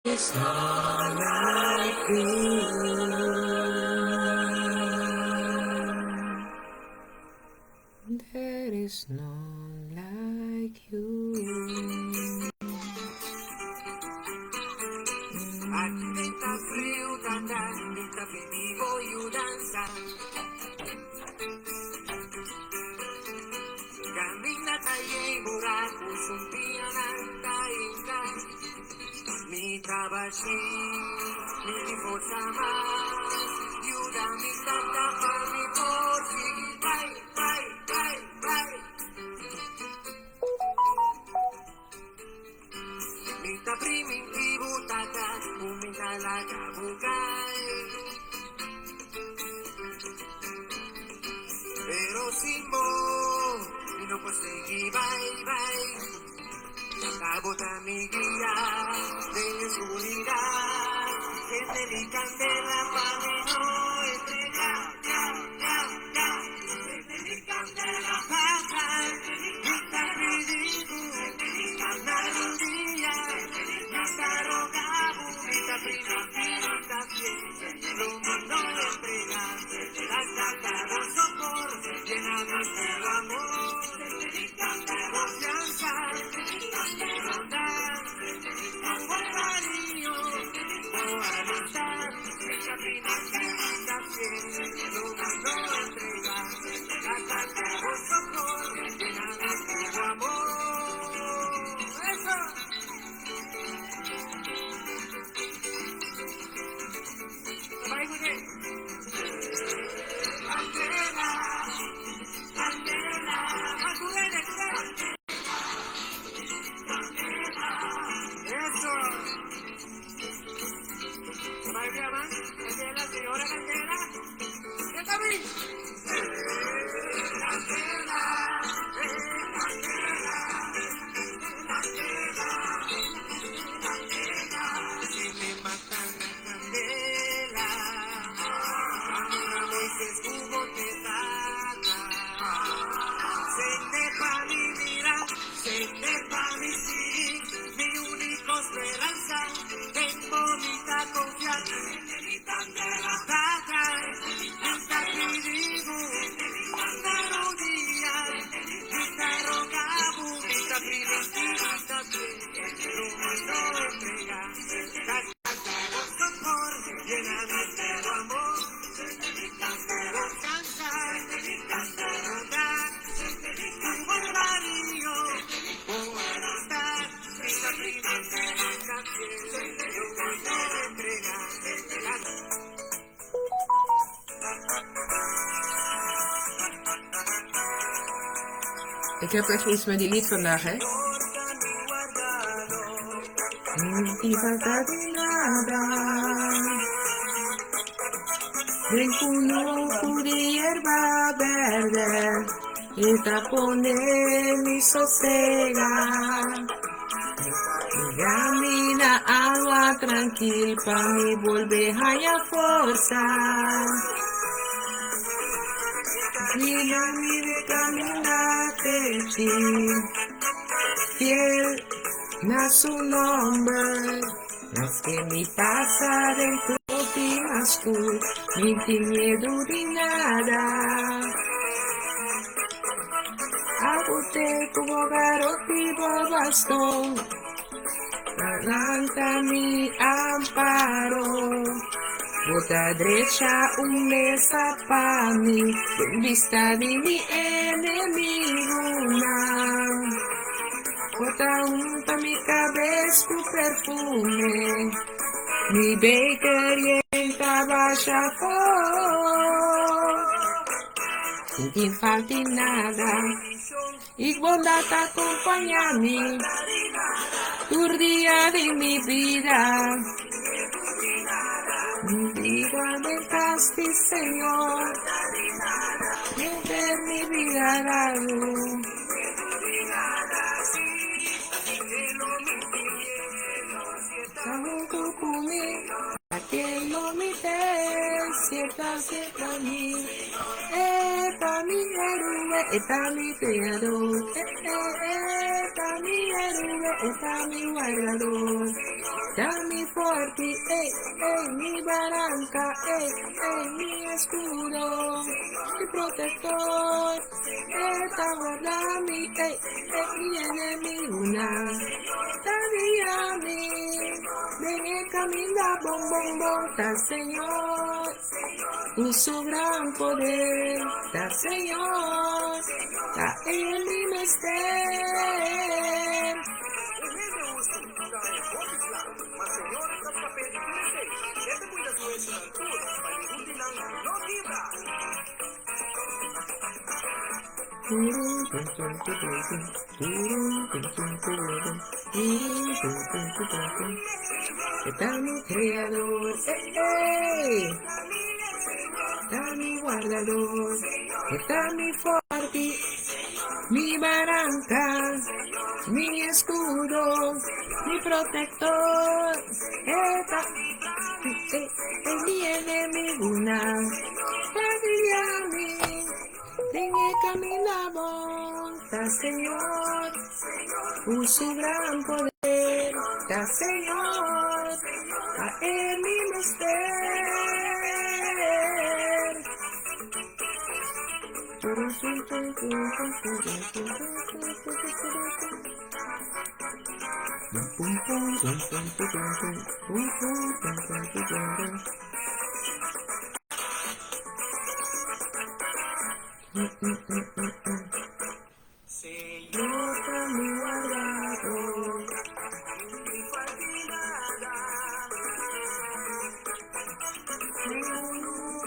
Is none like you. There is none like you. Ik heb echt iets met die lied vandaag, hè? Ni falta di nada. Den kunuku di yerba bèrdè. E ta pone mi sosegá. Guia mi na awa trankil pa mi bolbe haña forsa. Guia mi den kaminda drechi, fiel na su nòmber. Maske mi pasa den grot mas skur, mi n' tin miedu di nada. Abo t'ei ku bo garoti bo bastòn, nan ta mi amparo. Bo ta drecha un mesa pa mi, den bista di mi enemigunan. Bo ta hunta mi kabes ku perfume, mi beker yen ta basha afó. N' tin falta di nada, i bondat ta kompañá mi tur dia di mi bida. Mi biba den kas di Señor, henter mi bida largu. Ta huntu ku mi, pa ke lo mi tei. E ta serka mi. E ta mi héroe, e ta mi kreador. E, e, e ta mi héroe, e ta mi wardador. Ta mi fòrti, e, e, mi baranka, e, e, mi eskudo, mi protektor. E ta warda mi, e, e, mi enemigunan ta guia mi den e kaminda bon, bon, bon. Ta Señor ku su gran poder, ta Señor, ta e mi mester. E ta mi Creador, eh, eh. Ta mi Wardador, e ta mi Forti, mi Baranca, mi Escudo, mi Protector. E ta eh, eh, mi enemigunan ta guia mi den e caminda bon. Ta Señor cu su gran poder, ta Señor pa e mi mester. Señor ta mi wardador, mi falti nada.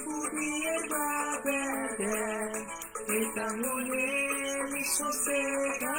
Ku di yerba berde, e ta pone mi sosega.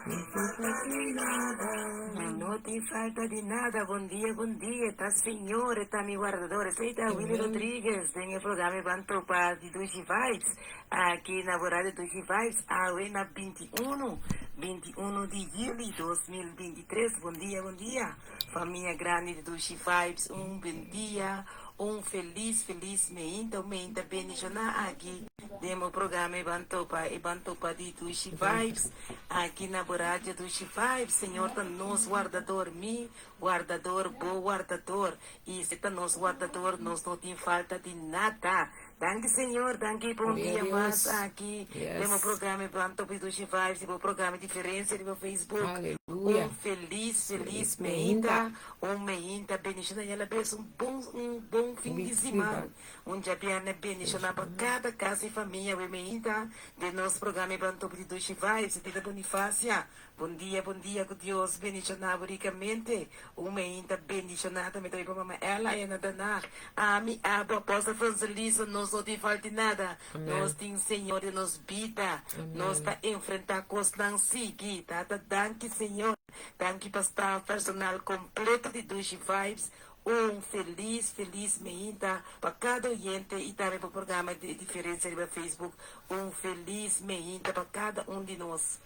Mi no falti nada. Mi no tin falta di nada. Bon dia, bon dia. Ta Señor e ta mi wardador. Esei ta Willy Rodriguez den e programa e ban topa di Dushi Vibes aki na bo radio Dushi Vibes awe na 21, 21 di juli 2023. Bon dia, bon dia. Famia grandi di Dushi Vibes, un bon dia, un felis, felis meinta, un meinta bendishoná aki den bo programa e ban topa, e ban topa di Dushi Vibes aki na bo radio Dushi Vibes. Señor ta nos wardador, mi wardador, bo wardador, i si ta nos wardador nos no tin falta di nada. Danki Señor, danki pa un Gloria a dia mas Dios. aki den bo Yes. programa e ban topa di Dushi Vibes i bo programa Diferencia riba Facebook. Aleluya. Un felis, felis Felis meinta, meinta. un meinta bendishoná i alabes un bon, un bon fin di siman. Un djabièrnè bendishoná pa kada kas i famia. We meinta den nos programa e ban topa di Dushi Vibes. Tita Bonifacia, bon dia, bon dia, ku Dios bendishoná bo rikamente. Un meinta bendishoná tambe ta bai pa Mama Ella i Ana Danah. Ami, abo, Apòstel Francelisa, nos no tin falta di nada. Nos Amèn. tin Señor den nos bida. Nos Amèn. ta enfrentá kosnan sigui. Tata, danki Señor. Danki pa staf personal kompleto di Dushi Vibes. Un felis, felis meinta pa kada oyente i tambe pa programa di Diferencia riba Facebook. Un felis meinta pa kada un di nos.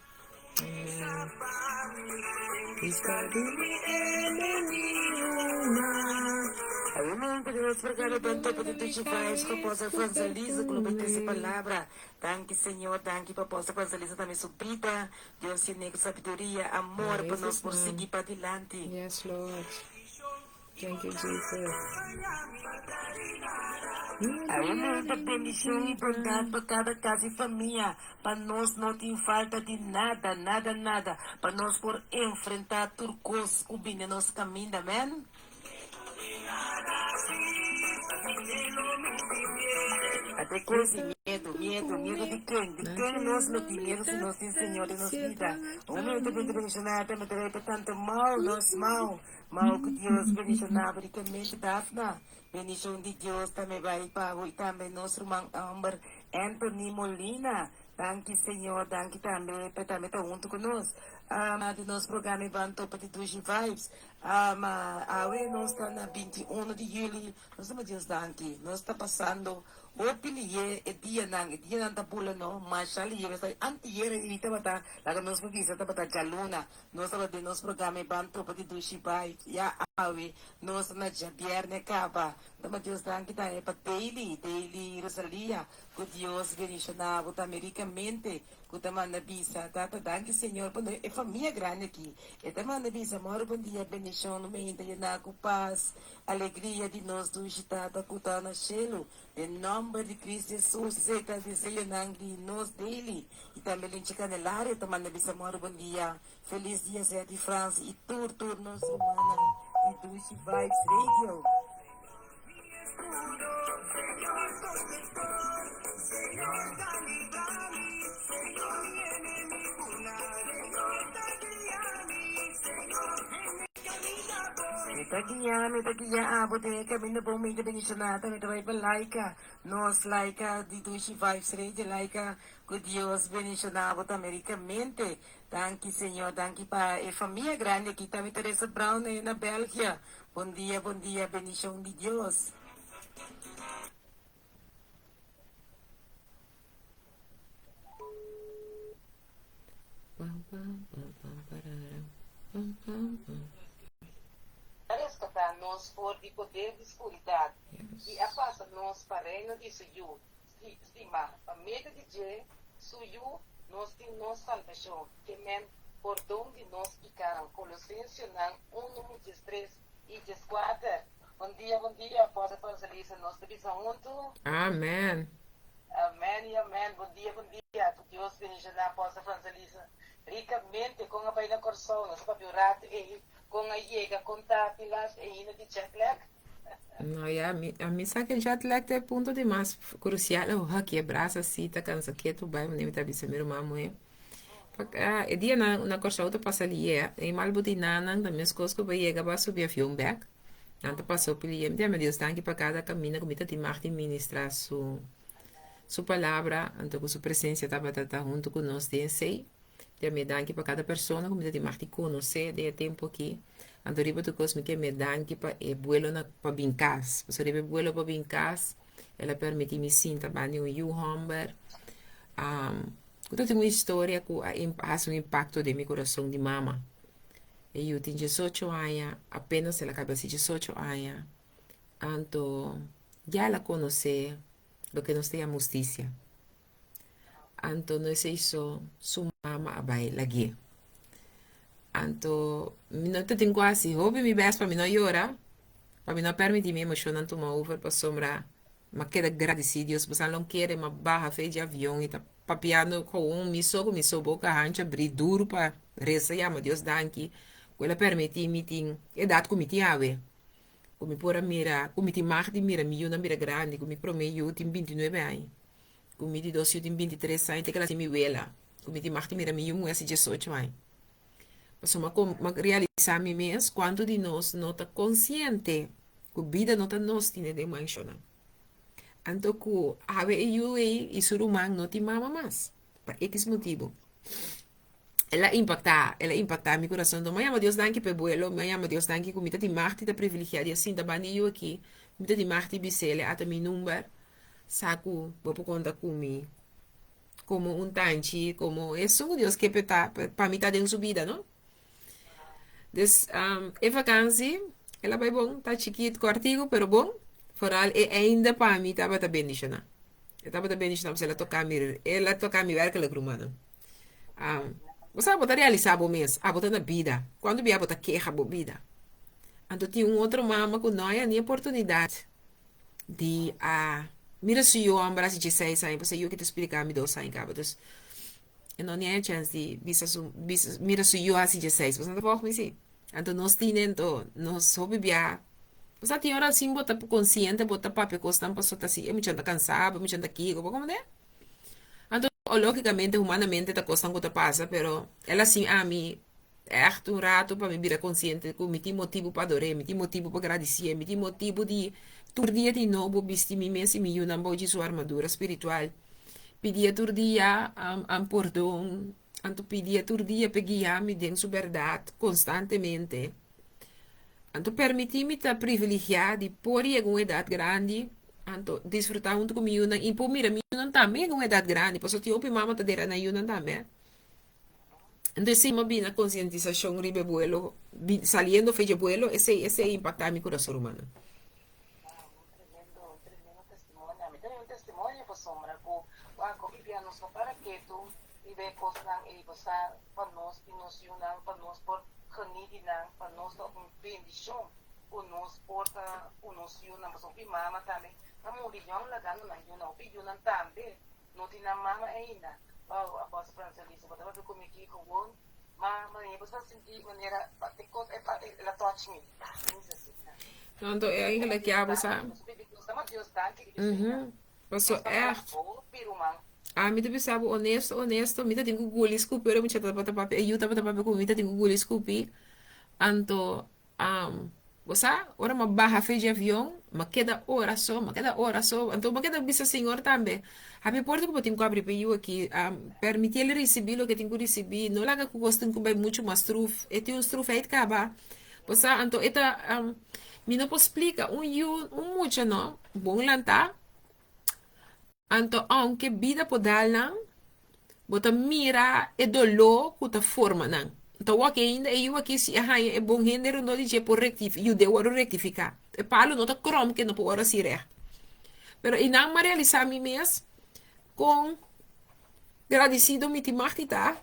Amèn. Vista di mi enemigunan. Awe meinta di nos programa Ban Topa di Dushi Vibes ku Apostel Francelisa ku lo bai trese palabra. Danki Señor, danki pa Apostel Francelisa tambe su bida. Dios yene ku sabiduria, amor pa nos por sigui padilanti. Yes Lord. Thank you Jesus. Awe meinta bendicion y bondad pa cada cas y famia, pa nos no tin falta di nada, nada, nada, pa nos por enfrenta tur cos cu bini nos caminda, amen. Ate cos di miedo, miedo, miedo di ken? Di ken nos lo tin miedo si nos tin Señor den nos bida? Un meinta bende bendiciona ta mete rey pa tanto mal, nos mal. Mau ku Dios bendishoná bo rikamente, Dafna. Bendishon di Dios tambe bai pa bo i tambe nos ruman hòmber Anthony Molina. Danki Señor, danki tambe pa tambe ta huntu ku nos. Di nos programa Ban Topa di Dushi Vibes. Awe nos ta na 21 di juli. Nos ta Dios danki. Nos ta pasando hopi lihe e dianan. E dianan ta bula no. Masha lihe. Nos ta antier i tabata laga nos por bisa tabata djaluna. Nos tabata den nos programa Ban Topa di Dushi Vibes. Ya awe nos ta na djabierne kaba. Tuma Dios danki tambe pa Daily, Daily Rosalia, ku Dios bendishoná bo tambe rikamente, ku ta manda bisa, Tata danki Señor pa nos e famia grandi aki. E ta manda bisa, Mòru bon dia, bendishon no meinta yená ku pas, alegria di nos dushi Tata ku ta na shelu, den nòmber di Kristu Hesus. Esei ta deseonan di nos Daily i tambe Linchi Candelaria ta manda bisa, Mòru bon dia, Felis dia Zet i Frans i tur tur nos rumannan di Dushi Vibes Radio. Mi ta guia, mi ta guia abo den e kaminda bon mi ta bendishoná ta mi ta bai pa laika nos laika di Dushi Vibes Radio laika ku Dios bendishoná bo tambe rikamente. Danki Señor, danki pa e famia grandi aki tambe Teresa Brown na Belgia. Bon dia, bon dia, bendicion di Dios. Pam, pam, pam, pam, parara. Pam, pam, pam. A reskatá nos for di poder di skuridat i a pasa nos pa Reino di Su Yu stimá. Pa medio di dje, Su Yu, nos tin nos salbashon, ke men pordon di nos pikánan. Kolosensionan unu, 13 i 14. Bon dia, bon dia, Apòstel Franselisa. Nos ta bisa huntu. Amen. Amen i amen. Bon dia, bon dia. Ku Dios bendishoná Apòstel Franselisa rikamente. Kon a bai na Kòrsou? Nos a papia un ratu ei. Kon a yega? Kon ta Pilas ainda di jet lag? No, ya, mi, a mi sa ke jet lag ta e punto di mas krusial. Oh, ki e brasa si ta kansa ketu bai, mi ta bisa mi ruman muhé. Pa, e dia na, na Kòrsou ta pasa lié. E mal bo di nanan ta meskos ku bo yega bo a subi avion bèk. Nan ta pasa hopi lié. Mi ta yama Dios danki pa kada kaminda ku mi ta tin mag di ministrá su, su palabra, anto ku su presensia tabata ta huntu ku nos den esei. Mi ta yama danki pa kada persona ku mi ta tin mag di konosé den e tempu aki. Anto riba tur kos mi ke yama danki pa e buelo na pa bin kas. Pasobra riba e buelo pa bin kas el a permití mi sinta banda di un yu hòmber ku ta tin un historia ku a hasi un impakto den mi kurason di mama. E yu tin diesocho aña, apenas el a kaba hasi diesocho aña. Anto ya el a konosé loke nos ta yama hustisia. Anto no esei so, su mama a bai lagu'é. Anto mi no ta tin ku hasi hopi mi bes pa mi no yora, pa mi no permití mi emoshonnan tuma over pasobra mi a keda gradisí Dios. Boso lo kere mi a baha fe dje avion i ta papiando gewoon mi so ku mi so boka hancha abrí duru pa resa yama Dios danki ku el a permití mi tin edat ku mi tin awe. Ku mi por a mira, ku mi tin mag di mira mi yunan bira grandi, ku mi promé yu tin bintinuebe aña. Ku mi di dos yu tin bintitres aña te kila si mi wela ku mi tin mag di mira mi yu muhé hasi diesocho aña. Pasobra mi a mi a realisá mi mes kuantu di nos no ta konsiente ku bida no ta nos tine den manshonnan. Anto ku awe e yu ei i su ruman no tin mama mas pa ekis motibu. El a impaktá, el a impaktá mi kurason. Anto mi a yama Dios danki pa e buelo, mi a yama Dios danki ku mi ta tin mag di ta privilegiá di a sinta banda di e yu aki, mi ta tin mag di bis'el ata mi number. Sa ku bo por konta ku mi komo un tanchi, komo esun ku Dios ke pa ta, pa mi ta den su bida, no? Dus, e vakansi, el a bai bon, ta chikit, kòrtiku, pero bon. Foral e einde pa mi tabata bendishoná. E tabata bendishoná pasobra el a toka mi, el a toka mi wèrkelijk, rumannan. Bo sa, bo ta realisá bo mes, abo ta na bida. Kuantu bia bo ta keha bo bida? Anto tin un otro mama ku no haña ni oportunidat di a mira su yu homber hasi dieseis aña pasobra yu ki ta splika mi dos aña kaba dus e no ni a chens di bisa su bisa mira su yu hasi dieseis boso no ta volg mi si anto nos tine anto nos hopi bia bo sa tin ora sin bo ta konsiente bo ta papia kosnan pasobra ta si e mucha ta kansa e mucha ta kiko bo komprende anto logikamente humanamente ta kosnan ku ta pasa pero el a sin ami Ègt un ratu pa mi bira konsiente ku mi tin motibu pa ador'é, mi tin motibu pa gradisié, mi tin motibu di tur dia di nobo bisti mi mes i mi yunan bou di su armadura spiritual. Pidié tur dia pordon. Anto pidié tur dia p'e guia mi den su bèrdat konstantemente. Anto permití mi ta privilegiá di por yega un edat grandi, anto disfrutá huntu ku mi yunan i por mira mi yunan tambe yega un edat grandi, pasobra tin hopi mama ta dera nan yunan tambe. Anto esei mi a bini na konsientisashon riba e buelo, saliendo for dje buelo, esei esei a impaktá mi kurason, rumannan. Un tremendo, un tremendo testimonio. Ami tambe un testimonio pasobra ku wak hopi bia nos no para ketu riba e kosnan ei bo sa pa nos i nos yunan pa nos por geniet di nan pa nos ta un bendishon ku nos por ta ku nos yunan pasobra hopi mama tambe ta muri yòn lagando nan yunan hopi yunan tambe no tin nan mama ainda. Wow Apostel Francelisa bo ta papia ku mi aki gewoon ma manera bo sa sinti manera e kos el a touch mi. No, anto eigenlijk ja, bo sa. Paso echt. Ami ta bisa bo honesto, honesto, mi ta tin ku guli skupi ora mucha tabata papia, e yu tabata papia ku mi, mi ta tin ku guli skupi. Anto, bo sa, ora mi a baha fe dje avion, mi a keda ora so, mi a keda ora so. Anto mi a keda bisa Señor tambe, habri porta ku bo tin ku habri pa e yu aki, permiti el risibí loke e tin ku risibí, no laga ku kos tin ku bai muchu mas struf, e tin un strufheid kaba. Bo sa, anto e ta, mi no por splika, un yu, un mucha no, bon lantá, anto ounke bida por dal nan, bo ta mira e doló ku ta forma nan. Anto wak ainda e yu aki si a haña e bon hende rondó di dje por rektif, yud'é wòrdu rektifiká. E palu no ta krom ke no por wòrdu hasi règt. Pero einan mi a realisá mi mes kon gradisido mi tin mag di ta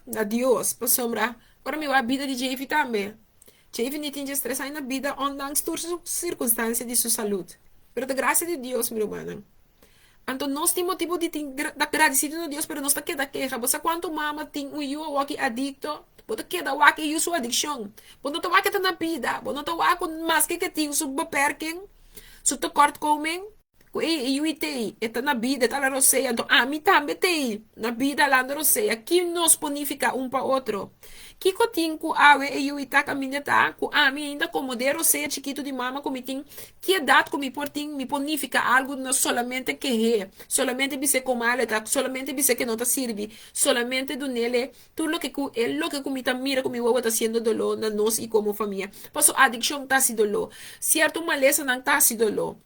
na Dios pasobra ora mi wak bida di Jayvee tambe. Jayvee ni tin djes tres aña na bida ondanks tur su sirkunstansia di su salud. Pero ta grasia di Dios mi rumannan. Anto nos tin motibu di tin ta gradisido na Dios pero nos ta keda keha. Bo sa kuantu mama tin un yu awoki adikto? Bo ta keda wak e yu su adikshon. Bo no ta wak e ta na bida. Bo no ta wak ku maske ke tin su beperking, su tekortkoming. Ku e yu i tei, e ta na bida, e ta la rosea, anto ami tambe tei na bida lando rosea. Ki nos por nifiká un pa otro? Kiko tin ku awe e yu i ta kaminda ta ku ami ainda komo den rosea chikitu di mama ku mi tin? Ki edat ku mi por tin mi por nifiká algu no solamente keh'é, solamente bis'é kon mal e ta, solamente bis'é ke no ta sirbi, solamente dun'é tur loke ku e loke ku mi ta mira ku mi wowo ta hasiendo doló na nos i komo famia? Pasobra adikshon ta hasi doló, sierto malesanan ta hasi doló.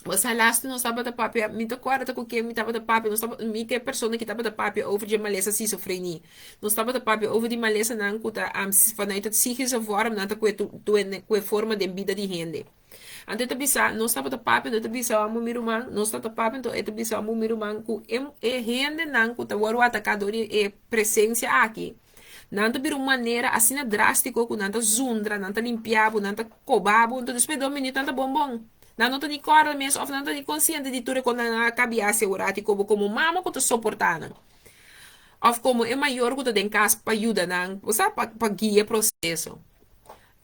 Nos a laatste nos tabata papia, mi ta kòrda ta ku ken mi tabata papia, nos tabata, mi ku e persona ki tabata papia over dje malesa schizofrenie. Nos tabata papia over di malesanan ku ta vanuit het psychische vorm nan ta kue ku e forma den bida di hende. Anto e ta bisa, nos tabata papia, anto e ta bisa amo mi ruman, nos tabata papia, anto e ta bisa amo mi ruman ku e e hendenan ku ta wòrdu ataká dor di e presensia aki, nan ta bira un manera asina drástiko ku nan ta zundra, nan ta limpia bo, nan ta koba bo, anto despues di dos minüt nan ta bon bon. Nan no ta ni kòrda mes òf nan no ta ni konsiente di tur e kos nan a kabia asegurá ti komo komo mama ku ta soportá nan òf komo e mayor ku ta den kas pa yuda nan, bo sa, pa pa guia e proseso.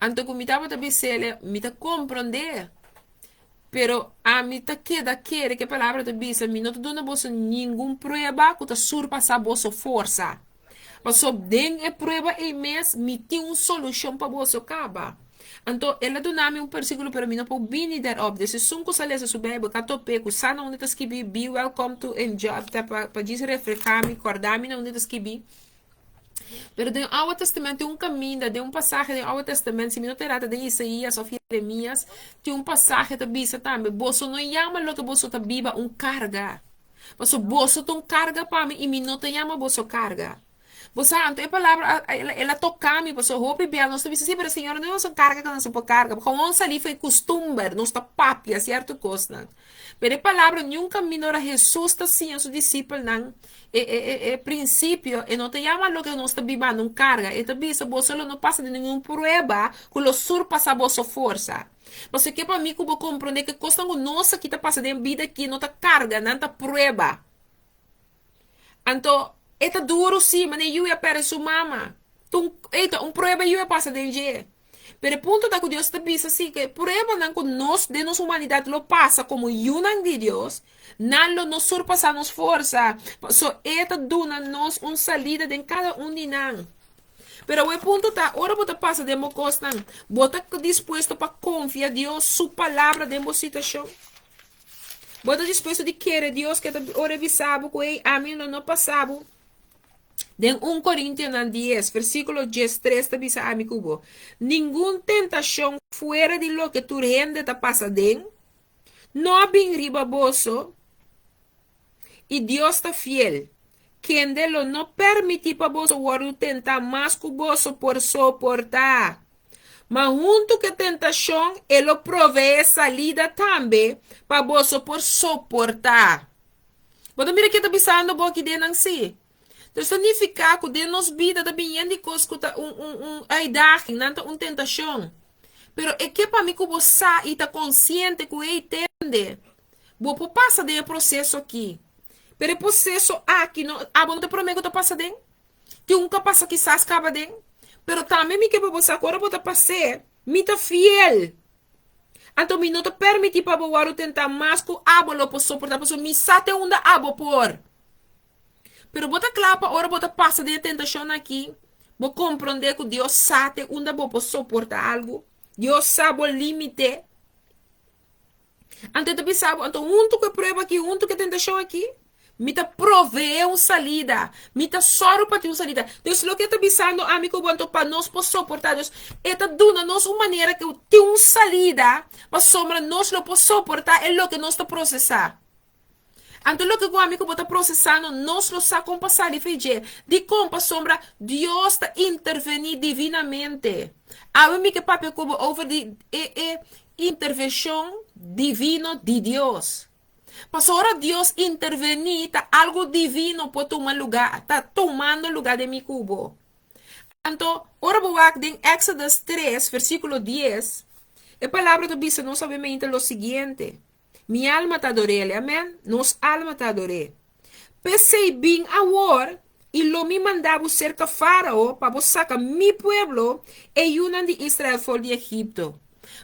Anto ku mi tabata bis'el, mi ta komprondé, pero ami ta keda kere ku e palabra ta bisa, mi no ta duna boso ningun prueba ku ta surpasá boso forsa. Pasobra den e prueba ei mes mi tin un solushon pa boso kaba. Anto el a duna mi un persíkulo, pero mi no por bini dèrop. Des esun ku sa lesa su Beibel ka top'é ku sa na unda ta skibí, be welcome to enjoy, ta pa pa djis refrehá mi, kòrdá mi na unda ta skibí. Pero den Oude Testament tin un kaminda, den un pasahe den Oude Testament, si mi no ta erá ta den Isaías òf Jeremías, tin un pasahe ta bisa tambe, Boso no yama loke boso ta biba un karga. Pasobra boso ta un karga pa mi i mi no ta yama boso karga. Bo sa, anto e palabra a, el a toka mi, pasobra hopi bia nos ta bisa, sí, pero Señor no nos un karga ku nos no por karga. Gewoon salí for e kustumber, nos ta papia sierto kosnan. Pero e palabra niun kaminda ora Hesus ta siña su disipelnan e, e, e, e prinsipio, e no ta yama loke nos ta bibando un karga. E ta bisa, boso lo no pasa den ningun prueba ku lo surpasá boso forsa. Pasobra ke pa mi ku bo komprondé ku e kosnan ku nos aki ta pasa den bida aki no ta karga, nan ta prueba. Anto, e ta duru sí, manera e yu a pèrdè su mama. Ta un, ei ta un prueba e yu a pasa den dje. Pero e punto ta ku Dios ta bisa sí ku e pruebanan ku nos den nos humanidat lo pasa komo yunan di Dios, nan lo no surpasá nos forsa. Pasobra e ta duna nos un salida den kada un di nan. Pero awor e punto ta, ora bo ta pasa den bo kosnan, bo ta dispuesto pa konfia Dios su palabra den bo situashon? Bo ta dispuesto di kere Dios ke ta ora e bisa bo ku, hey, ami lo no pasa bo. Den 1 Korintionan 10, versíkulo 13 ta bisa ami ku bo, Ningun tentashon fuera di loke tur hende ta pasa den, no a bin riba boso, i Dios ta fiel, kende lo no permití pa boso wòrdu tentá mas ku boso por soportá. Ma huntu ku e tentashon e lo proveé salida tambe pa boso por soportá. Bo ta mira ke ta bisando bo aki den nan sí? Entonces ta nifiká ku den nos bida ta bin yen di kos ku ta un un un uitdaging, nan ta un tentashon. Pero e ke pa mi ku bo sa i ta konsiente ku ei tende. Bo por pasa den e proseso aki. Pero e proseso aki no, abo no ta e promé ku ta pasa den. Tin un ku a pasa kisas kaba den. Pero tambe mi ke pa bo sa ku ora bo ta pas'é, mi ta fiel. Anto mi no ta permití pa bo wòrdu tentá mas ku abo lo por soportá, pasobra mi sa te unda abo por. Pero bo ta kla pa ora bo ta pasa den e tentashon aki, bo komprondé ku Dios sa te unda bo por soportá algu. Dios sa bo límite. Anto e ta bisa bo, anto huntu ku e prueba aki, huntu ku e tentashon aki, mi ta proveé un salida. Mi ta sòru pa tin un salida. Dus loke e ta bisando ami ku bo anto pa nos por soportá Dios, e ta duna nos un manera ku tin un salida pasobra nos lo por soportá e loke nos ta prosesá. Anto loke ku ami ku bo ta prosesando, nos lo sa kon pa sali for dje. Dikon? Pasobra Dios ta intervení divinamente. Awe mi ke papia ku bo over di e e intervenshon divino di Dios. Pasobra ora Dios intervení, ta algu divino por tuma lugá, ta tumando lugá den mi ku bo. Anto, ora bo wak den Exodus tres, versíkulo dies, e palabra ta bisa nos awemente lo siguiente. Mi alma ta ador'El, amen, nos alma ta ador'E. P'esei bin awor, i lo mi manda bo serka Fárao pa bo saka mi pueblo, e yunan di Israel, for di Egipto.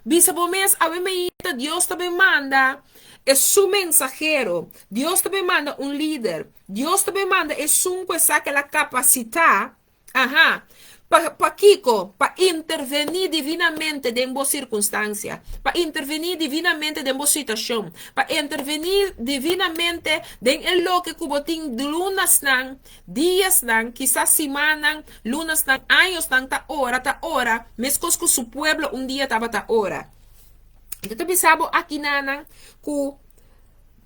Bisa bo mes, Awe meinta Dios ta bin manda e su mensahero, Dios ta bin manda un lider, Dios ta bin manda esun ku esaki el a kapasitá Aha. Pa, pakiko? Pa intervení divinamente den bo sirkunstansia. Pa intervení divinamente den bo situashon. Pa intervení divinamente den e loke ku bo tin lunasnan, diasnan, kisas simannan, lunasnan, añosnan ta ora, ta ora, meskos ku su pueblo un dia tabata ora. Mi ta bisa bo akinanan ku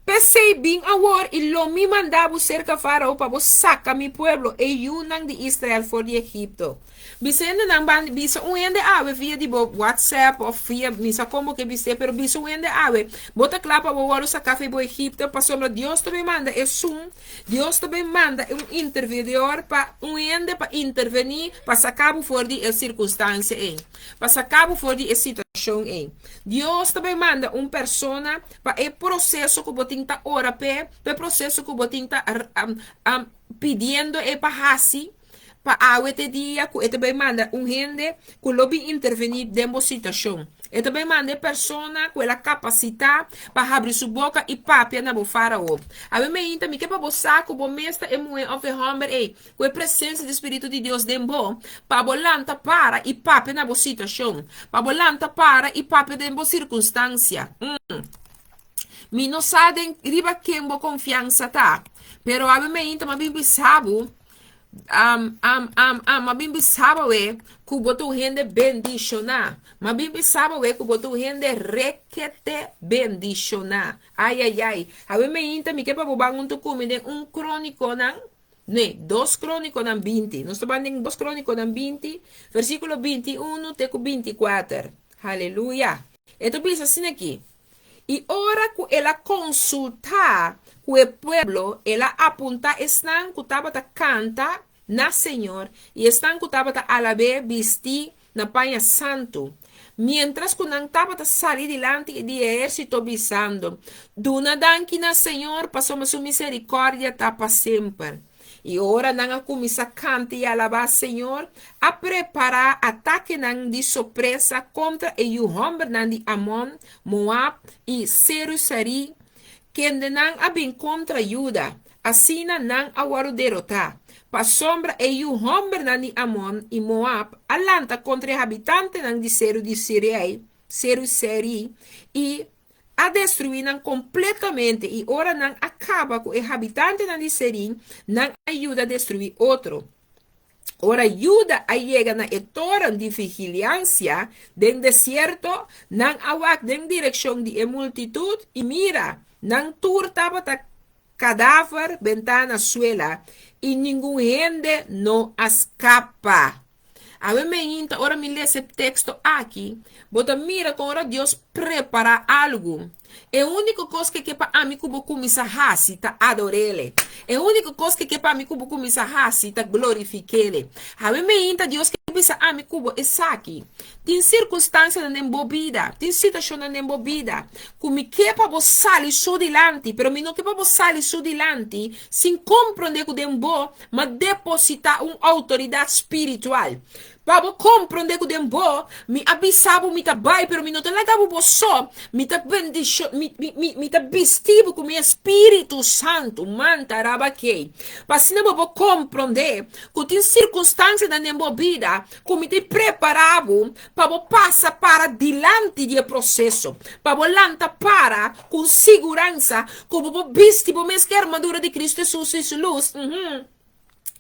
P'esei bin awor i lo mi manda bo serka Fárao pa bo saka mi pueblo, e yunan di Israel, for di Egipto. Bisa hendenan ban bisa un hende awe via di bo WhatsApp òf via mi sa kon bo ke bis'é, pero bisa un hende awe, bo ta kla pa bo wòrdu saká for di bo Egipto, pasobra Dios ta bin manda esun, Dios ta bin manda un intervedior pa un hende pa intervení pa saka bo for di e sirkunstansia ei, pa saka bo for di e situashon ei. Dios ta bin manda un persona Pa e proseso ku bo tin ta ora p'e, pa e proseso ku bo tin ta pidiendo e pa hasi, pa awe te dia ku e ta bai manda un hende ku lo bin intervení den bo situashon. E ta bai manda e persona ku el a kapasitá pa habri su boka i papia na bo Fárao. Awe meinta mi ke pa bo sa ku bo mes ta e muhé òf e hòmber ei Ku e presensia di Spiritu di Dios den bo, pa bo lanta para i papia na bo situashon, pa bo lanta para i papia den bo sirkunstansia. Mm. Mi no sa den riba ken bo konfiansa ta, pero awe meinta m'a bin bisa bo, am, am, am, am, m'a bin bisa bo awe ku bo ta un hende bendishoná. M'a bin bisa bo awe ku bo ta un hende rekete bendishoná. Ai, ai, ai. Awe meinta mi ke pa bo ban huntu ku mi den un Krónikonan Nee, Dos Krónikonan 20. Nos ta ban den Dos Krónikonan 20, versíkulo 21 te ku 24. Haleluya! E ta bisa asina aki, I ora ku el a konsultá ku e pueblo, el a apuntá esnan ku tabata kanta na señor i esnan ku tabata alab'é bistí na paña santu, miéntras ku nan tabata sali dilanti di e ehérsito bisando, Duna danki na Señor, pasobra su miserikòrdia ta pa semper. I ora nan a kuminsá kanta i alabá Señor, a prepará atakenan di sorpresa kontra e yu hòmbernan di Amon, Moab i Seru Serí, kendenan a bin kontra Juda. Asina nan a wòrdu derotá, pasobra e yu hòmbernan di Amon i Moab a lanta kontra e habitantenan di seru di Sirei, seru Serí, i a destruí nan kompletamente, i ora nan a kaba ku e habitantenan di Serí, nan a yuda destruí otro. Ora Juda a yega na e toren di vigiliansia den desierto, nan a wak den direkshon di e multitut, i mira, nan tur tabata kadaver bentá na suela, i ningun hende no a skapa. Awe meinta ora mi lesa e teksto aki, bo ta mira kon ora Dios prepará algu, e úniko kos ke ke pa ami ku bo kuminsá hasi ta ador'Ele. E úniko kos ke ke pa ami ku bo kuminsá hasi ta glorifik'Ele. Awe meinta Dios ke bisa ami ku bo esaki. Tin sirkunstansianan den bo bida, tin situashonnan den bo bida ku mi ke pa bo sali su dilanti, pero mi no ke pa bo sali su dilanti sin komprondé ku den bo Ma depositá un outoridat spiritual. Pa bo komprondé ku den bo, mi a bisa bo mi ta bai, pero mi no ta laga bo bo so, mi ta bendisho, mi, mi, mi, mi ta bisti bo ku mi Espíritu Santu, manta rabakei. Pa asina bo por komprondé ku tin sirkunstansianan den bo bida ku mi tin prepará bo pa bo pasa para dilanti di e proseso, pa bo lanta para ku un siguransa ku bo por bisti bo mes ku e armadura di Kristu Hesus i su lus,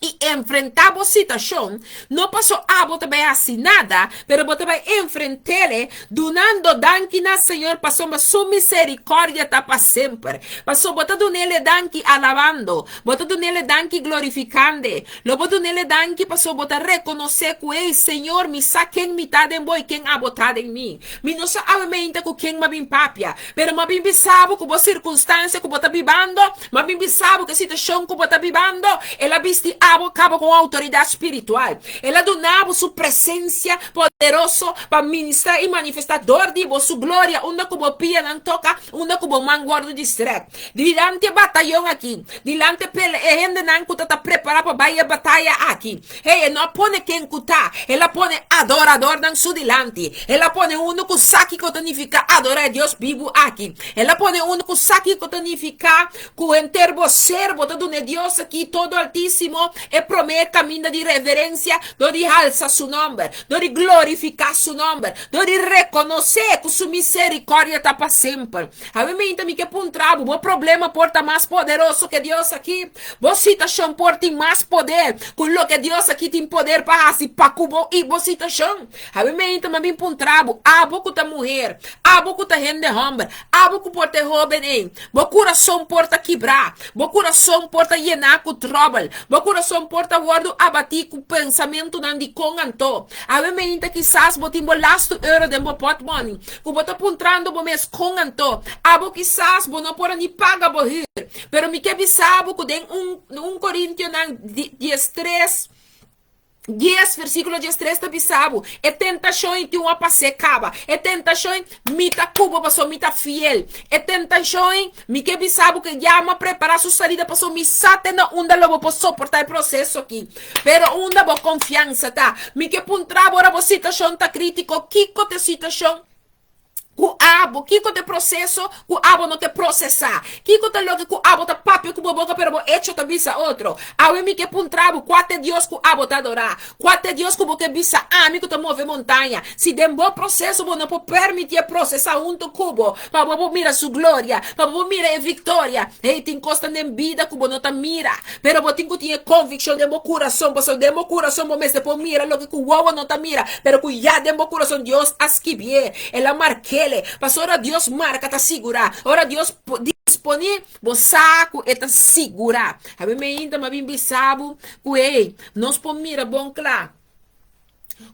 i enfrentá bo situashon, no paso abo ta bai hasi nada, pero bo ta bai enfrent'é dunando danki na Señor pasobra su miserikòrdia ta pa semper. Paso bo ta dun'é danki alabando, bo ta dun'é danki glorifikand'é, Lo bo dun'El e danki pasobra bo ta rekonosé ku, Ey, Señor, mi sa ken mi ta den bo i ken abo ta den mi. Mi no sa awe meinta ku ken m'a bin papia, pero m'a bin bisa bo ku bo sirkunstansia ku bo ta bibando, m'a bin bisa bo ku e situashon ku bo ta bibando, El a bisti abo kaba ku un outoridat spiritual. El a duna bo su presensia poderoso pa ministrá i manifestá dor di bo su gloria unda ku bo pianan toka, unda ku bo man wòrdu di strèk. Dilanti e batayon aki, dilanti e hendenan ku ta ta prepará pa bai e bataya aki. Hey, e no a pone ken ku ta, el a pone adoradornan su dilanti. El a pone unu ku sa kiko ta nifiká adorá e Dios bibu aki. El a pone unu ku sa kiko ta nifiká ku henter bo ser bo ta duna e Dios aki Todo Altísimo e promé kaminda di reverensia dor di halsa su nòmber, dor di glorifiká su nòmber, dor di rekonosé ku su miserikòrdia ta pa semper. Awe meinta mi ke puntra bo, bo problema por ta mas poderoso ke Dios aki? Bo situashon por tin mas poder ku loke Dios aki tin poder pa hasi pa ku bo i bo situashon? Awe meinta mi a bin puntra bo, abo ku ta muher, abo ku ta hende hòmber, abo ku por ta e hóben ei, bo kurason por ta kibrá, bo kurason por ta yená ku tròbel, bo kurason por ta wòrdu abatí ku pensamentunan di kon anto? Awe meinta kisas bo tin bo lastu euro den bo pòtmòni, Ku bo ta puntrando bo mes kon anto? Abo kisas bo no por a ni paga bo hür. Pero mi ke bisa bo ku den un un Korintionan diestres dies versíkulo diestres ta bisa bo, e tentashon ei tin un a pas'é kaba. E tentashon ei, mi ta ku bo pasobra mi ta fiel. E tentashon ei, Mi ke bisa bo ke ya m'a prepará su salida pasobra mi sa te na unda lo bo por soportá e proseso aki. Pero unda bo konfiansa ta? Mi ke puntra bo ora bo situashon ta krítiko, kiko ta e situashon ku abo, kiko ta e proseso ku abo no ke prosesá? Kiko ta loke ku abo ta papia ku bo boka pero bo echo ta bisa otro? Awe mi ke puntra bo, kua ta e Dios ku abo ta adorá? Kua ta e Dios ku bo ke bisa ami ku ta move montaña? Si den bo proseso bo no por permitié prosesá huntu ku bo, pa bo por mira su gloria, pa bo por mira e viktoria. Hey, tin kosnan den bida ku bo no ta mira, pero bo tin ku tin e konvikshon den bo kurason, pasobra den bo kurason bo mester por mira loke ku wowo no ta mira, pero ku ya den bo kurason Dios a skibié, El a mark'é. Pasobra ora Dios marka ta sigurá, ora Dios disponé, Bo sa ku e ta sigurá. Habi mi ainda m'a bin bisa bo ku hey, nos por mira bon kla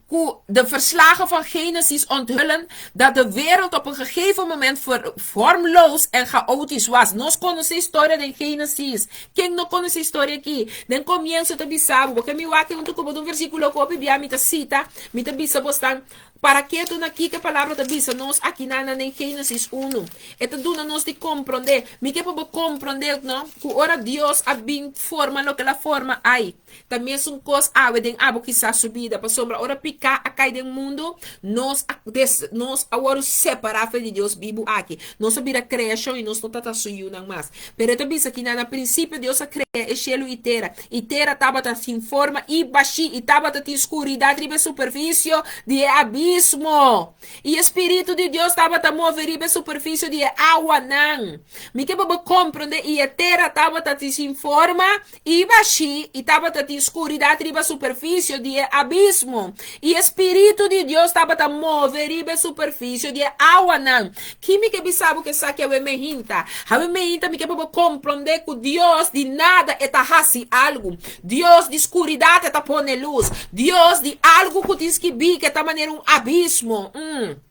ku de verslagen van Genesis onthullen dat de wereld op een gegeven moment vormloos en chaotisch was. Nos konosé historia den Genesis. Ken no konosé historia aki? Den komienso ta bisa bo, bo ke mi wak huntu ku bo den un versíkulo ku hopi bia mi ta sita, mi ta bisa bo stan Para ketu na kiko e palabra ta bisa nos akinanan den Génesis unu. E ta duna nos di komprondé. Mi ke pa bo komprondé, no, ku ora Dios a bin forma loke el a forma, ai, ta mesun kos awe den abo kisas su bida, pasobra ora piká a kai den mundu, nos a des, nos a wòrdu separá for di Dios bibu aki. Nos a bira kreashon i nos no ta ta su yunan mas. Pero e ta bisa kinan, na prinsipio Dios a krea e shelu i tera. I tera tabata sin forma i bashí, i tabata tin skuridat riba e superfisio di e abismo. abismo. I e Spiritu di Dios tabata move riba e superfisio di e awanan. Mi ke pa bo komprondé, i e tera tabata tin sin forma i bashí, i tabata tin skuridat riba superfisio di e abismo. I e Spiritu di Dios tabata move riba e superfisio di e awanan. Ki mi ke bisa bo ku esaki awe mehinta? Awe mehinta mi ke pa bo komprondé ku Dios di nada e ta hasi algu. Dios di skuridat e ta pone lus. Dios di algu ku tin skibí ke ta manera un abismo. Mm.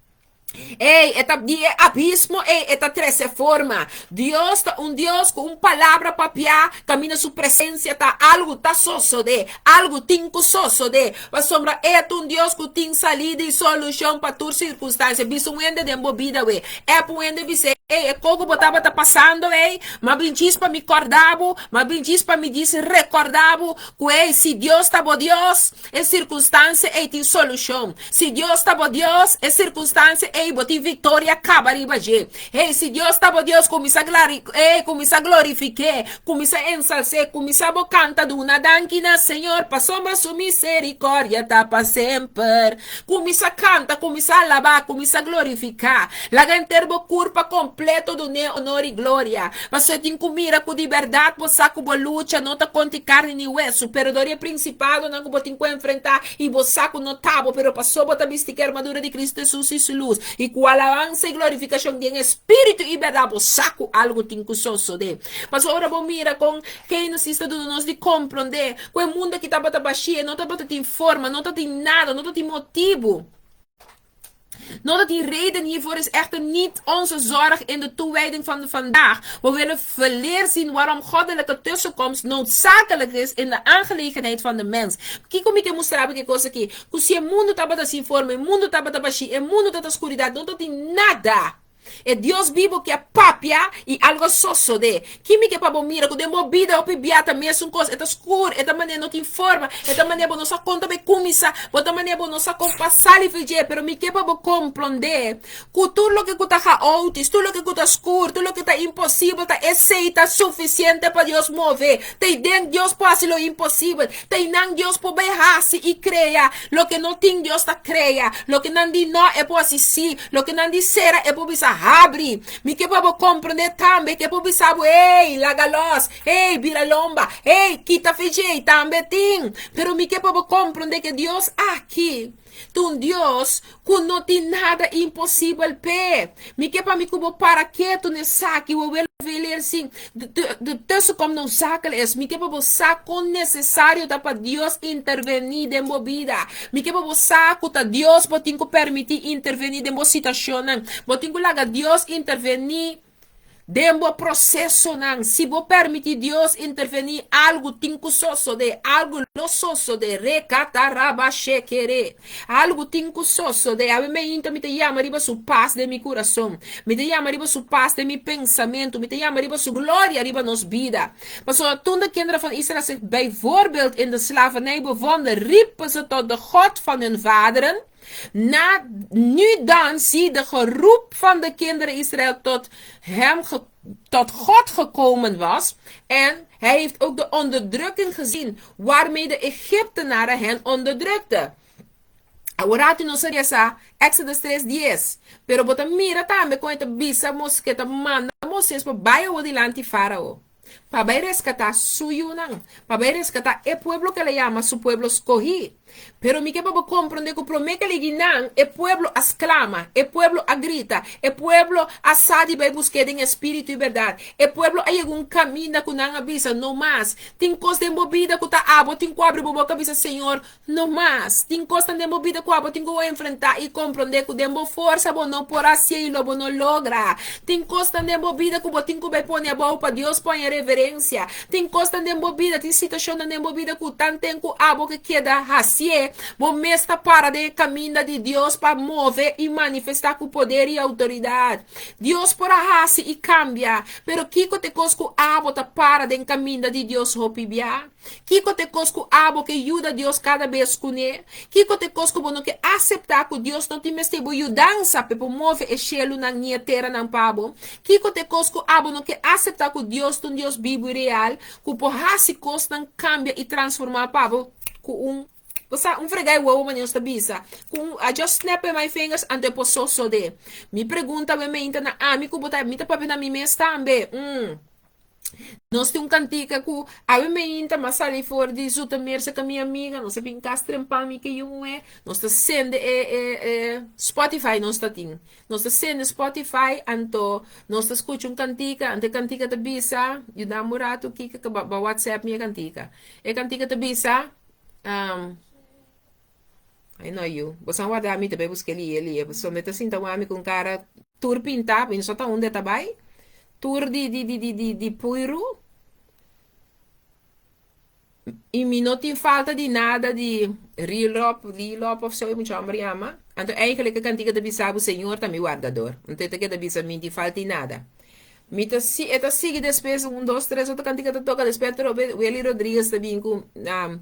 Ei, e ta di e abismo ei e ta trese forma. Dios ta un Dios ku un palabra papiá kaminda su presensia ta algu ta sosodé, algu tin ku sosodé. Pasobra e ta un Dios ku tin salida i solushon pa tur sirkunstansia. Bisa un hende den bo bida we. Ep un hende bis'é, Ei, e kos ku bo tabata pasando ei, m'a bin djis pa mi kòrda bo, m'a bin djis pa mi djis rekòrda bo ku ei, si Dios ta bo Dios, e sirkunstansia ei tin solushon. Si Dios ta bo Dios, e sirkunstansia ei bo tin viktoria kaba riba dje. Hey, si Dios ta bo Dios, kuminsá glari, ey, kuminsá glorifik'é, kuminsá ensals'é, kuminsá bo kanta duna danki na Señor, pasobra su miserikòrdia ta pa semper. Kuminsá kanta, kuminsá alabá, kuminsá glorifiká. Laga henter bo kurpa kompleto dun'é onor i gloria. Pasobra e tin ku mira ku di bèrdat bo sa ku bo lucha no ta kontra karni ni wesu, pero dor di e prinsipadonan ku bo tin ku enfrentá i bo sa ku no ta bo, pero pasobra bo ta bisti ku e armadura di Kristu Hesus i su lus, i ku alabansa i glorifikashon den espíritu i bèrdat bo sa ku algu tin ku sosodé. Pasobra ora bo mira kon Génesis ta duna nos di komprondé ku e mundu aki tabata bashí, e no tabata tin forma, no tatin nada, no tatin motibu. No tatin reden hiervoor is echter niet onze zorg in de toewijding van de vandaag. We willen veeleer zien waarom goddelijke tussenkomst noodzakelijk is in de aangelegenheid van de mens. Kiko mi ke mustra bo ke kos aki? Ku si e mundu tabata sin forma, e mundu tabata bashí, e mundu tabata skuridat, no tatin nada. E Dios bibo ke a papia i algo a sosodé. Ki mi ke pa bo mira ku den bo bida hopi bia ta mesun kos, e ta skur, e ta manera no tin forma, e ta manera bo no sa kon ta bai kuminsá, bo ta manera bo no sa kon pa sali for dje, pero mi ke pa bo komprondé ku tur loke ku ta haotis, tur loke ku ta skur, tur loke ta imposibel ta esei ta sufisiente pa Dios move. Ta ei den Dios por hasi lo imposibel, ta einan Dios por bai hasi i krea loke no tin Dios ta krea, loke nan di no e por hasi si. Loke nan di sera e por bisa habri. Mi ke pa bo komprondé tambe ke por bisa bo, Ey, laga los, ey, bira lomba, ey, kita fijey, tambe tin. Pero mi ke pa bo komprondé ke Dios aki ta un Dios ku no tin nada imposibel p'e. Mi ke pa mi ku bo para ketu na esaki, bo wela veler sin de tussenkomst noodzakelijk is. Mi ke pa bo sa kon nesesario ta pa Dios intervení den bo bida. Mi ke pa bo sa ku ta Dios bo tin ku permití intervení den bo situashonnan. Bo tin ku laga Dios intervení den bo prosesonan. Si bo permití Dios intervení, algu tin ku sosodé. Algu lo sosodé. Rekatarabashekere. Algu tin ku sosodé. Awe meinta mi ta yama riba su pas den mi kurason. Mi ta yama riba su pas den mi pensamentu. Mi ta yama riba su gloria riba nos bida. Pasobra toen de kinderen van Israel zich bijvoorbeeld in de slavernij bevonden, riepen ze tot de God van hun vaderen. Na, nu dan zie de geroep van de kinderen Israël tot hem tot God gekomen was. En hij heeft ook de onderdrukking gezien waarmee de Egyptenaren hen onderdrukten. Awor ratu nos a lesa Exodus 3 dies, pero bo ta mira tambe kon e ta bisa Mos ke ta manda Moses pa bai awor dilanti Farao, pa bai reskatá su yunan, pa bai reskatá e pueblo ku el a yama su pueblo skohí. Pero mi ke pa bo komprondé ku promé ke ligi nan, e pueblo a sklama, e pueblo a grita, e pueblo a sa di bai busk'é den espíritu i bèrdat. E pueblo a yega un kaminda ku nan a bisa, No mas! Tin kos den bo bida ku ta abo tin ku abri bo boka bisa, Señor, No mas. Tin kosnan den bo bida ku abo tin ku enfrentá i komprondé ku den bo forsa bo no por hasié i lo bo no logra. Tin kosnan den bo bida ku bo tin ku bai pone abou pa Dios poña reverensia. Tin kosnan den bo bida, tin situashonnan den bo bida ku tanten ku abo ke keda hasié, bo mes ta para den e kaminda di Dios pa move i manifestá ku poder i outoridat. Dios por a hasi i kambia, pero kiko ta e kos ku abo ta para den kaminda di Dios hopi bia? Kiko ta e kos ku abo ke yuda Dios kada bes kuné? Kiko ta e kos ku bo no ke aseptá ku Dios no tin mester bo yudansa p'e por move e shelunan ni e teranan pa bo? Kiko ta e kos ku abo no ke aseptá ku Dios ta un Dios bibu i real ku por hasi kosnan kambia i transformá pa bo ku un. Bo sa, un fregá e wowo manera nos ta bisa, ku un I just snap my fingers anto e por sosodé. Mi pregunta awe meinta na ami ku bo ta, mi ta papia na mi mes tambe. Mm. Nos tin un kantika ku awe meinta m'a sali for di Zoetermeer serka mi amiga, nos a bin kas trempa mi ke yu muhé, nos ta sende e e e Spotify nos ta tin. Nos ta sende Spotify anto nos ta skucha un kantika, anto e kantika ta bisa, yuda mi un ratu kiko ke ba WhatsApp mi e kantika. E kantika ta bisa, Ai no yu, bo san warda mi ta bai buska e lie, pasobra mi ta sinta wak mi ku un kara tur pintá, mi no sa ta unda e ta bai, tur di di di di di puiru, i mi no tin falta di nada di Rilop, Lilop of so e mucha homber yama, anto eigenlijk e kantika ta bisa bo Señor ta mi wardador, anto e ta keda bisa mi tin falta di nada. Mi ta si e ta sigui despues un dos tres otro kantika ta toka despues atrobe Willy Rodriguez ta bin ku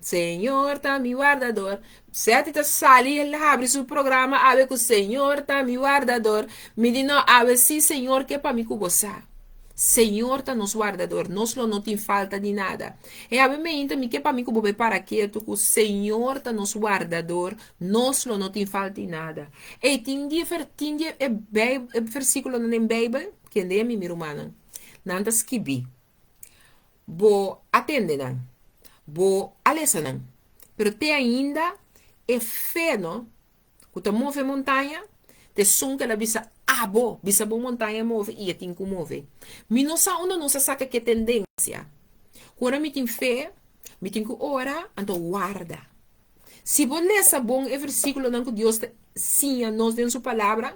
Señor ta mi wardador Seti ta sali el habri su programa awe ku Señor ta mi wardador mi di no awe si Señor ke pa mi ku bo sa Señor ta nos wardador nos lo no tin falta di nada e awe meinta mi ke pa mi ku bo bai para ketu ku Señor ta nos wardador nos lo no tin falta di nada Ey tin di tin di e e versikulonan den Beibel, kende mi, mi rumannan, nan ta skibí. Bo a tende nan, bo a lesa nan, pero te ainda e fe no ku ta move montaña ta esun ku el a bisa abo, bisa bo montaña move i e tin ku move. Mi no sa unda nos a saka ke tendensia. Ku ora mi tin fe, mi tin ku ora, anto warda. Si bo lesa bon e versíkulonan ku Dios ta siña nos den su Palabra,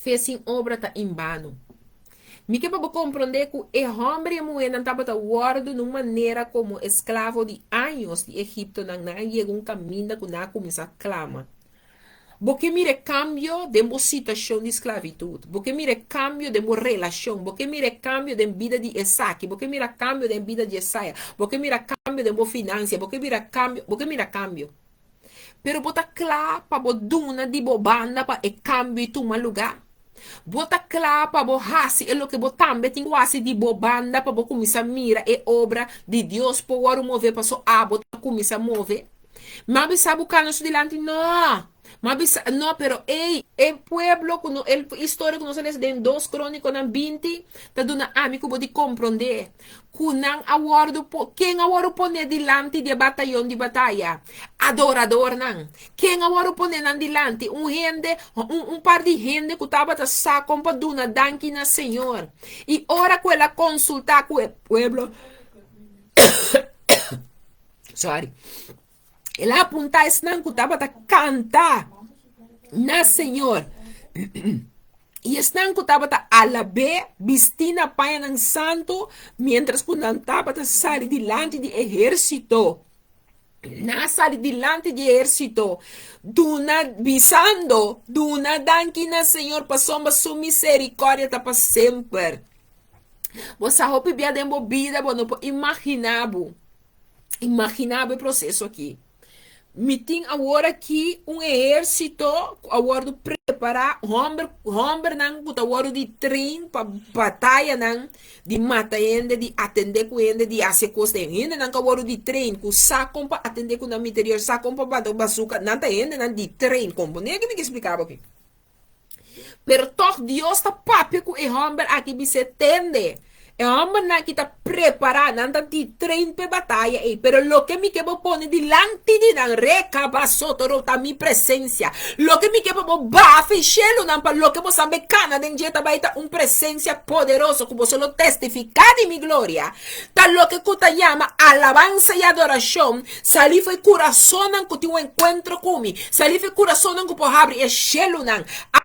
fe sin obra ta inbano. Mi ke pa bo komprondé ku e hòmber i e muhénan tabata wòrdu na un manera komo esklavo di años di egiptonan, nan a yega un kaminda ku nan a kuminsá klama. Bo ke mira e kambio den bo situashon di sklavitut. Bo ke mira e kambio den bo relashon. Bo ke mira e kambio den bida di esaki. Bo ke mira kambio den bida di esaya. Bo ke mira kambio den bo finansia. Bo ke mira kambio, bo ke mira kambio. Pero bo ta kla pa bo duna di bo banda pa e kambio i tuma lugá? Bo ta kla pa bo hasi e loke bo tambe tin ku hasi di bo banda pa bo kuminsá mira e obra di Dios por wòrdu move paso abo ta kuminsá move? M'a bisa bo kana su dilanti? No! M'a bisa, no, pero ey, e pueblo ku no, e historia ku nos a lesa den Dos Krónikonan 20 ta duna ami ku bo di komprondé ku nan a wòrdu po, ken a wòrdu poné dilanti di e batayon di bataya? Adoradornan. Ken a wòrdu poné nan dilanti? Un hende, un, un par di hende ku tabata sa kon pa duna danki na Señor. I ora ku el a konsultá ku e pueblo, Sorry. El a apuntá esnan ku tabata kanta na Señor. I esnan ku tabata alab'é bistí na pañanan santu miéntras ku nan tabata sali dilanti di ehérsito. Nan a sali dilanti di ehérsito, duna, bisando, Duna danki na Señor pasobra su miserikòrdia ta pa semper. Bo sa hopi bia den bo bida bo no por imaginá bo. Imaginá bo e proseso aki. Mi tin awor aki un ehérsito ku a wòrdu prepará, hòmber, hòmbernan ku ta wòrdu di train pa batayanan, di mata hende, di atendé ku hende, di hasi e kos den. Hendenan ku a wòrdu di train, ku sa kon pa atendé ku nan miterior, sa kon pa bata bazuka, nan ta hendenan di train. Komponé ke mi ke splika bo aki. Pero tòg Dios ta papia ku e hòmber aki bis'é, Tende, e hòmbernan aki ta prepará, nan ta di train p'e bataya ei, pero loke mi ke bo pone dilanti di nan, rekabasotoro, ta mi presensia. Loke mi ke pa bo baha fi shelunan pa loke bo sa be kana den dje ta bai ta un presensia poderoso ku boso lo testifiká di mi gloria. Ta loke ku ta yama alabansa i adorashon, Salí for e kurasonnan ku tin un enkuentro ku mi. Salí for e kurasonnan ku por habri e shelunan.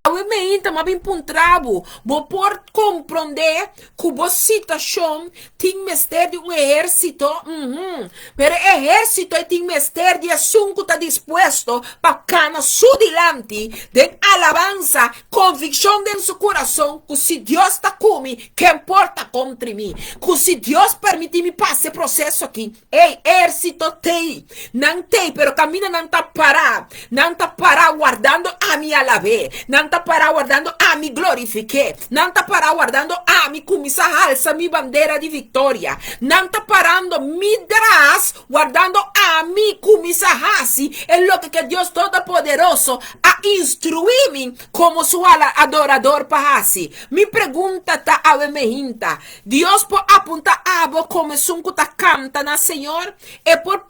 Awe meinta m'a bin puntra bo, bo por komprondé ku bo situashon tin mester di un ehérsito? Uhum. Pero e ehérsito ei tin mester di esun ku ta dispuesto pa kana su dilanti den alabansa, konvikshon den su kurason ku si Dios ta ku mi, ken por ta kontri mi? Ku si Dios permití mi pasa e proseso aki, Ey, ehérsito t'ey. Nan t'ey, pero kaminda nan ta pará, nan ta pará wardando ami alab'é. Nan ta. pará wardando ami glorifik'é. Nan ta pará wardando ami kuminsá halsa mi bandera di viktoria. Nan ta parando mi dras wardando ami kuminsá hasi e loke ke Dios Todopoderoso a instruí mi komo su adorador pa hasi. Mi pregunta ta awe mehinta, Dios por apuntá abo komo esun ku ta kanta na Señor? E por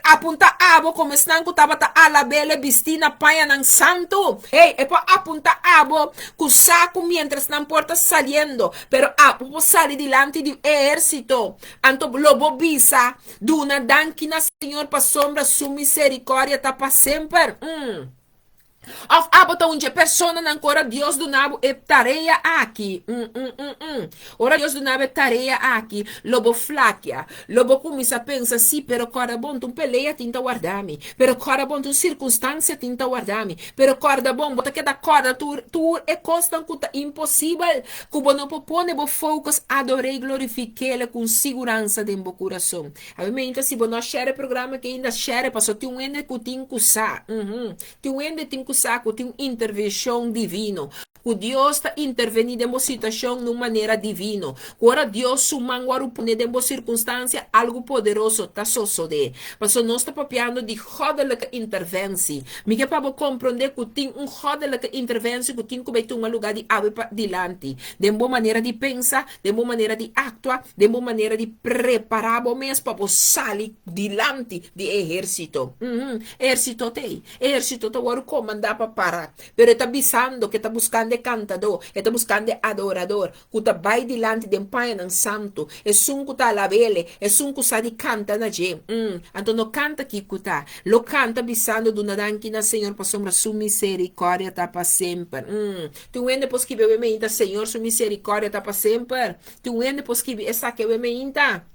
apuntá abo komo esnan ku tabata alab'El e bistí na pañanan santu? Hey, e por apuntá abo ku sa ku miéntras nan por ta saliendo, pero abo por sali dilanti di un ehérsito. Anto lo bo bisa, Duna danki na Señor pasobra su miserikòrdia ta pa semper. Mm. Òf abo ta un dje personanan ku ora Dios duna bo e tarea aki, mm-mm-mm-mm, ora Dios duna bo e tarea aki, lo bo flakia, lo bo kuminsá pensa, Sí, pero kòrda bon, ta un pelea tin ta warda mi, pero kòrda bon, ta un sirkunstansia tin ta warda mi, pero kòrda bon, bo ta keda kòrda tur tur e kosnan ku ta imposibel, ku bo no por pone bo focus ador'é i glorifik'El ku un siguransa den bo kurason. Awe si bo no a share e programa aki ainda, share, pasobra tin un hende ku tin ku sa, uhum. Tin un hende tin ku sa ku tin un intervenshon divino, ku Dios ta intervení den bo situashon na un manera divino, ku ora Dios su man wòrdu pone den bo sirkunstansia, algu poderoso ta sosodé. Pasobra nos ta papiando di goddelijke interventie. Mi ke pa bo komprondé ku tin un goddelijke interventie ku tin ku bai tuma lugá di awe pa dilanti, den bo manera di pensa, den bo manera di aktua, den bo manera di prepará bo mes pa bo sali dilanti di e ehérsito. Ehérsito t'ei. Ehérsito ta wòrdu komandá pa para, pero e ta bisando ku e ta buskando e kantadó, e ta buskando e adorador ku ta bai dilanti den pañanan santu, esun ku ta alab'El, esun ku sa di kanta na dje. Anto no kanta kiko ta. Lo kanta bisando, Duna danki na Señor pasobra su miserikòrdia ta pa semper. Tin un hende por skibi awe meinta, Señor su miserikòrdia ta pa semper? Tin un hende por skibi esaki awe meinta?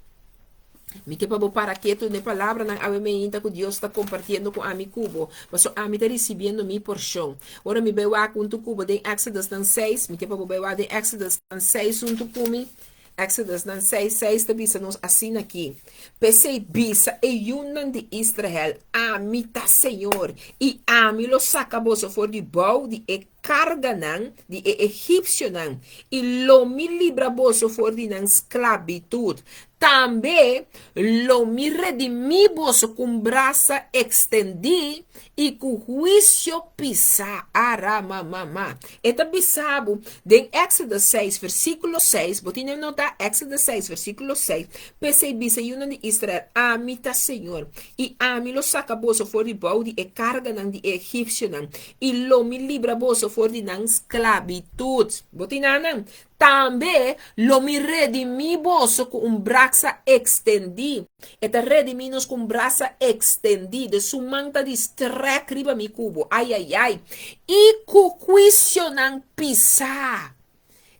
Mi ke pa bo para ketu n'e palabranan awe meinta ku Dios ta kompartiendo ku ami ku bo, pasobra ami ta risibiendo mi porshon. Ora mi bai wak huntu ku bo den Exodusnan seis, mi ke pa bo bai wak den Exodusnan seis huntu ku mi. Exodusnan seis seis ta bisa nos asina aki, P'esei bisa e yunan di Israel, Ami ta Señor, i ami lo saka boso for di bou di e karganan di e egipsionan, i lo mi libra boso for di nan sklabitut. Tambe lo mi redimí boso ku un brasa ekstendí i ku huisio pisá. Aramamama. E ta bisa bo den Éksodo seis, versíkulo seis, bo tin e notá? Éksodo seis, versíkulo seis, P'esei bisa yunan di Israel, Ami ta señor, i ami lo saka boso for di bou di e karganan di e egipsionan, i lo mi libra boso for di nan sklabitut. Bo tin nan? Tambe lo mi redimí boso ku un brasa ekstendí. E ta redimí nos ku un brasa ekstendí, de su man ta di strèk riba mi ku bo, ai ai ai, i ku huisionan pisá.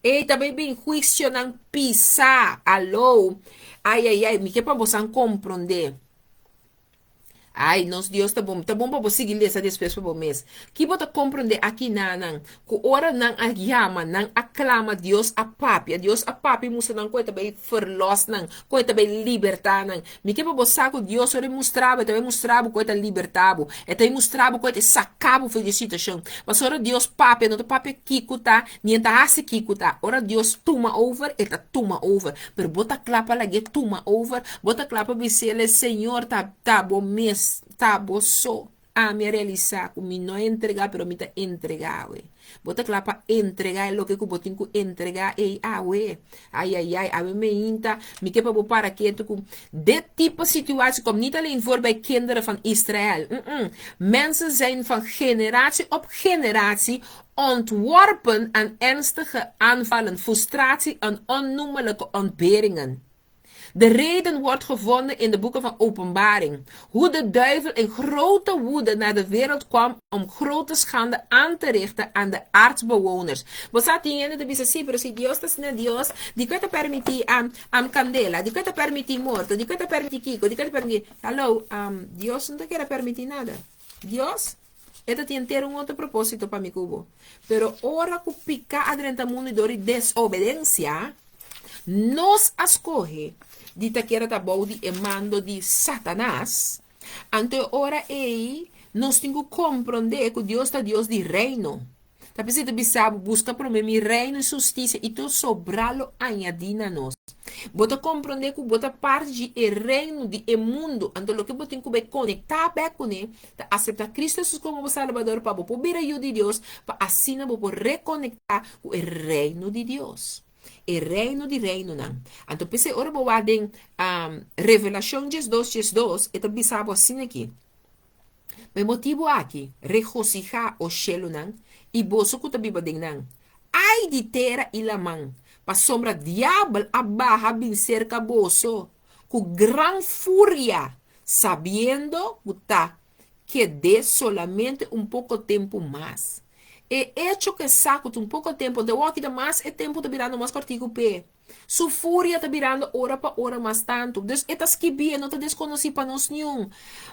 Ei ta bai bin huisionan pisá. Aló. Ai ai ai, mi ke pa bosan komprondé. Ai, nos Dios ta bon. Ta bon pa bo sigui lesa despues pa bo mes. Ki bo ta komprondé aki nanan? Ku ora nan a yama, nan a klama, Dios a papia. Dios a papia i mustra nan ku e ta bai ferlòs nan, ku e ta bai libertá nan. Mi ke pa bo sa ku Dios ora e mustra bo, e ta bai mustra bo ku e ta libertá bo. E ta bai mustra bo ku e ta saka bo for di e situashon. Pasobra ora Dios papia, no ta papia kiko ta, ni e ta hasi kiko ta. Ora Dios tuma over, e ta tuma over. Pero bo ta kla pa lag'é tuma over? Bo ta kla pa bis'é, Señor, ta ta bo mes, ta bo so. Ami a realisá ku mi no a entregá, pero mi ta entregá awe. Bo ta kla pa entregá e loke ku bo tin ku entregá ei awe? Ai, ai, ai, awe meinta, mi ke pa bo para ketu ku dit tipo situatie komt niet alleen voor bij kinderen van Israël. Mm-mm. Mensen zijn van generatie op generatie Ontworpen aan ernstige aanvallen, frustratie en onnoemelijke ontberingen. De reden wordt gevonden in de boeken van Openbaring. Hoe de duivel in grote woede naar de wereld kwam om grote schande aan te richten aan de aardbewoners. Bo sa tin hende ta bisa, sí, pero si Dios ta asina Dios, dikue ta permití am kandela, dikue ta permití morto, dikue ta permití kiko, dikue ta permití. Hallo, Dios no ta kere permití nada. Dios? E ta tin henter un otro propósito pa mi ku bo. Pero ora ku piká a drenta mundu dor di desobedensia, nos a skohe di ta keda ta bou di e mando di Satanas, anto e ora ei nos tin ku komprondé ku Dios ta Dios di reino. Ta p'esei ta bisa bo, Buska promé mi reino i su hustisia, i tur sobrá lo añadí na nos. Bo ta komprondé ku bo ta parti di e reino di e mundu, anto loke bo tin ku bai konektá bèk kuné ta aseptá Kristu Hesus komo bo Salbador pa bo por bira yu di Dios, pa asina bo por rekonektá ku e reino di Dios, e reino di reinonan. Anto p'esei ora bo wak den Revelashon 12 12, e ta bisa bo asina aki, Pa e motibu aki, regosihá, o shelunan, i boso ku ta biba den nan. Ai di tera i laman, pasobra diabel a baha bin serka boso ku gran furia, sabiendo ku ta ked'é solamente un poko tempu mas. E echo ku e sa ku ta un poko tempu, anto e wòki ta mas e tempu ta birando mas kòrtiku p'e. Su furia ta birando ora pa ora mas tantu. Dus e ta skibí, e no ta deskonosí pa nos niun.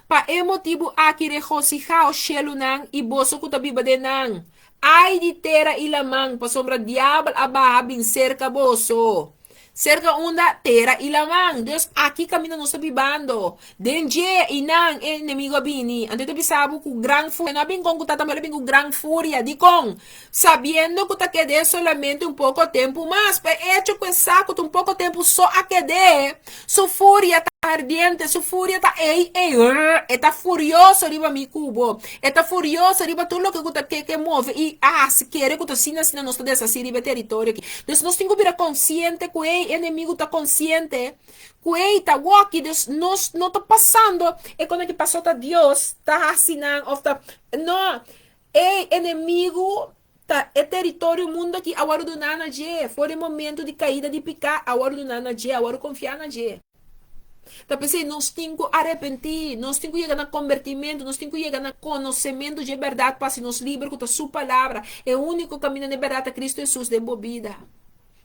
Pa e motibu aki regosihá, o shelunan, i boso ku ta biba den nan. Ai di tera i laman, pasobra diabel a baha bin serka boso. Serka unda? Tera i laman. Dus aki kaminda nos ta bibando. Den dje i nan e enemigu a bini. Anto e ta bisa bo ku gran furia. E no a bin kon ku tata, ma el a bin ku gran furia. Dikon? Sabiendo ku ta ked'é solamente un poko tempu mas. Pa e echo ku e sa ku ta un poko tempu so a ked'é, su furia ta ardiente, su furia ta ei ei, rrr, e ta furioso riba mi ku bo, e ta furioso riba tur loke ku ta ke ke move i a hasi kere ku ta asina asina nos ta deshasí riba e teritorio aki. Dus nos tin ku bira konsiente ku ei enemigu ta konsiente ku ei ta woki, dus nos no ta pasando e kos nan ki pasó ta Dios ta hasi nan òf ta, no. E enemigu ta e teritorio mundu aki a wòrdu duná na dje. For di momentu di kaida di piká a wòrdu duná na dje, a wòrdu konfiá na dje. Ta p'esei nos tin ku arepentí, nos tin ku yega na kombertimentu, nos tin ku yega na konosementu dje bèrdat pa hasi nos liber ku ta Su Palabra. E úniko kaminda na e bèrdat ta Kristu Hesus den bo bida.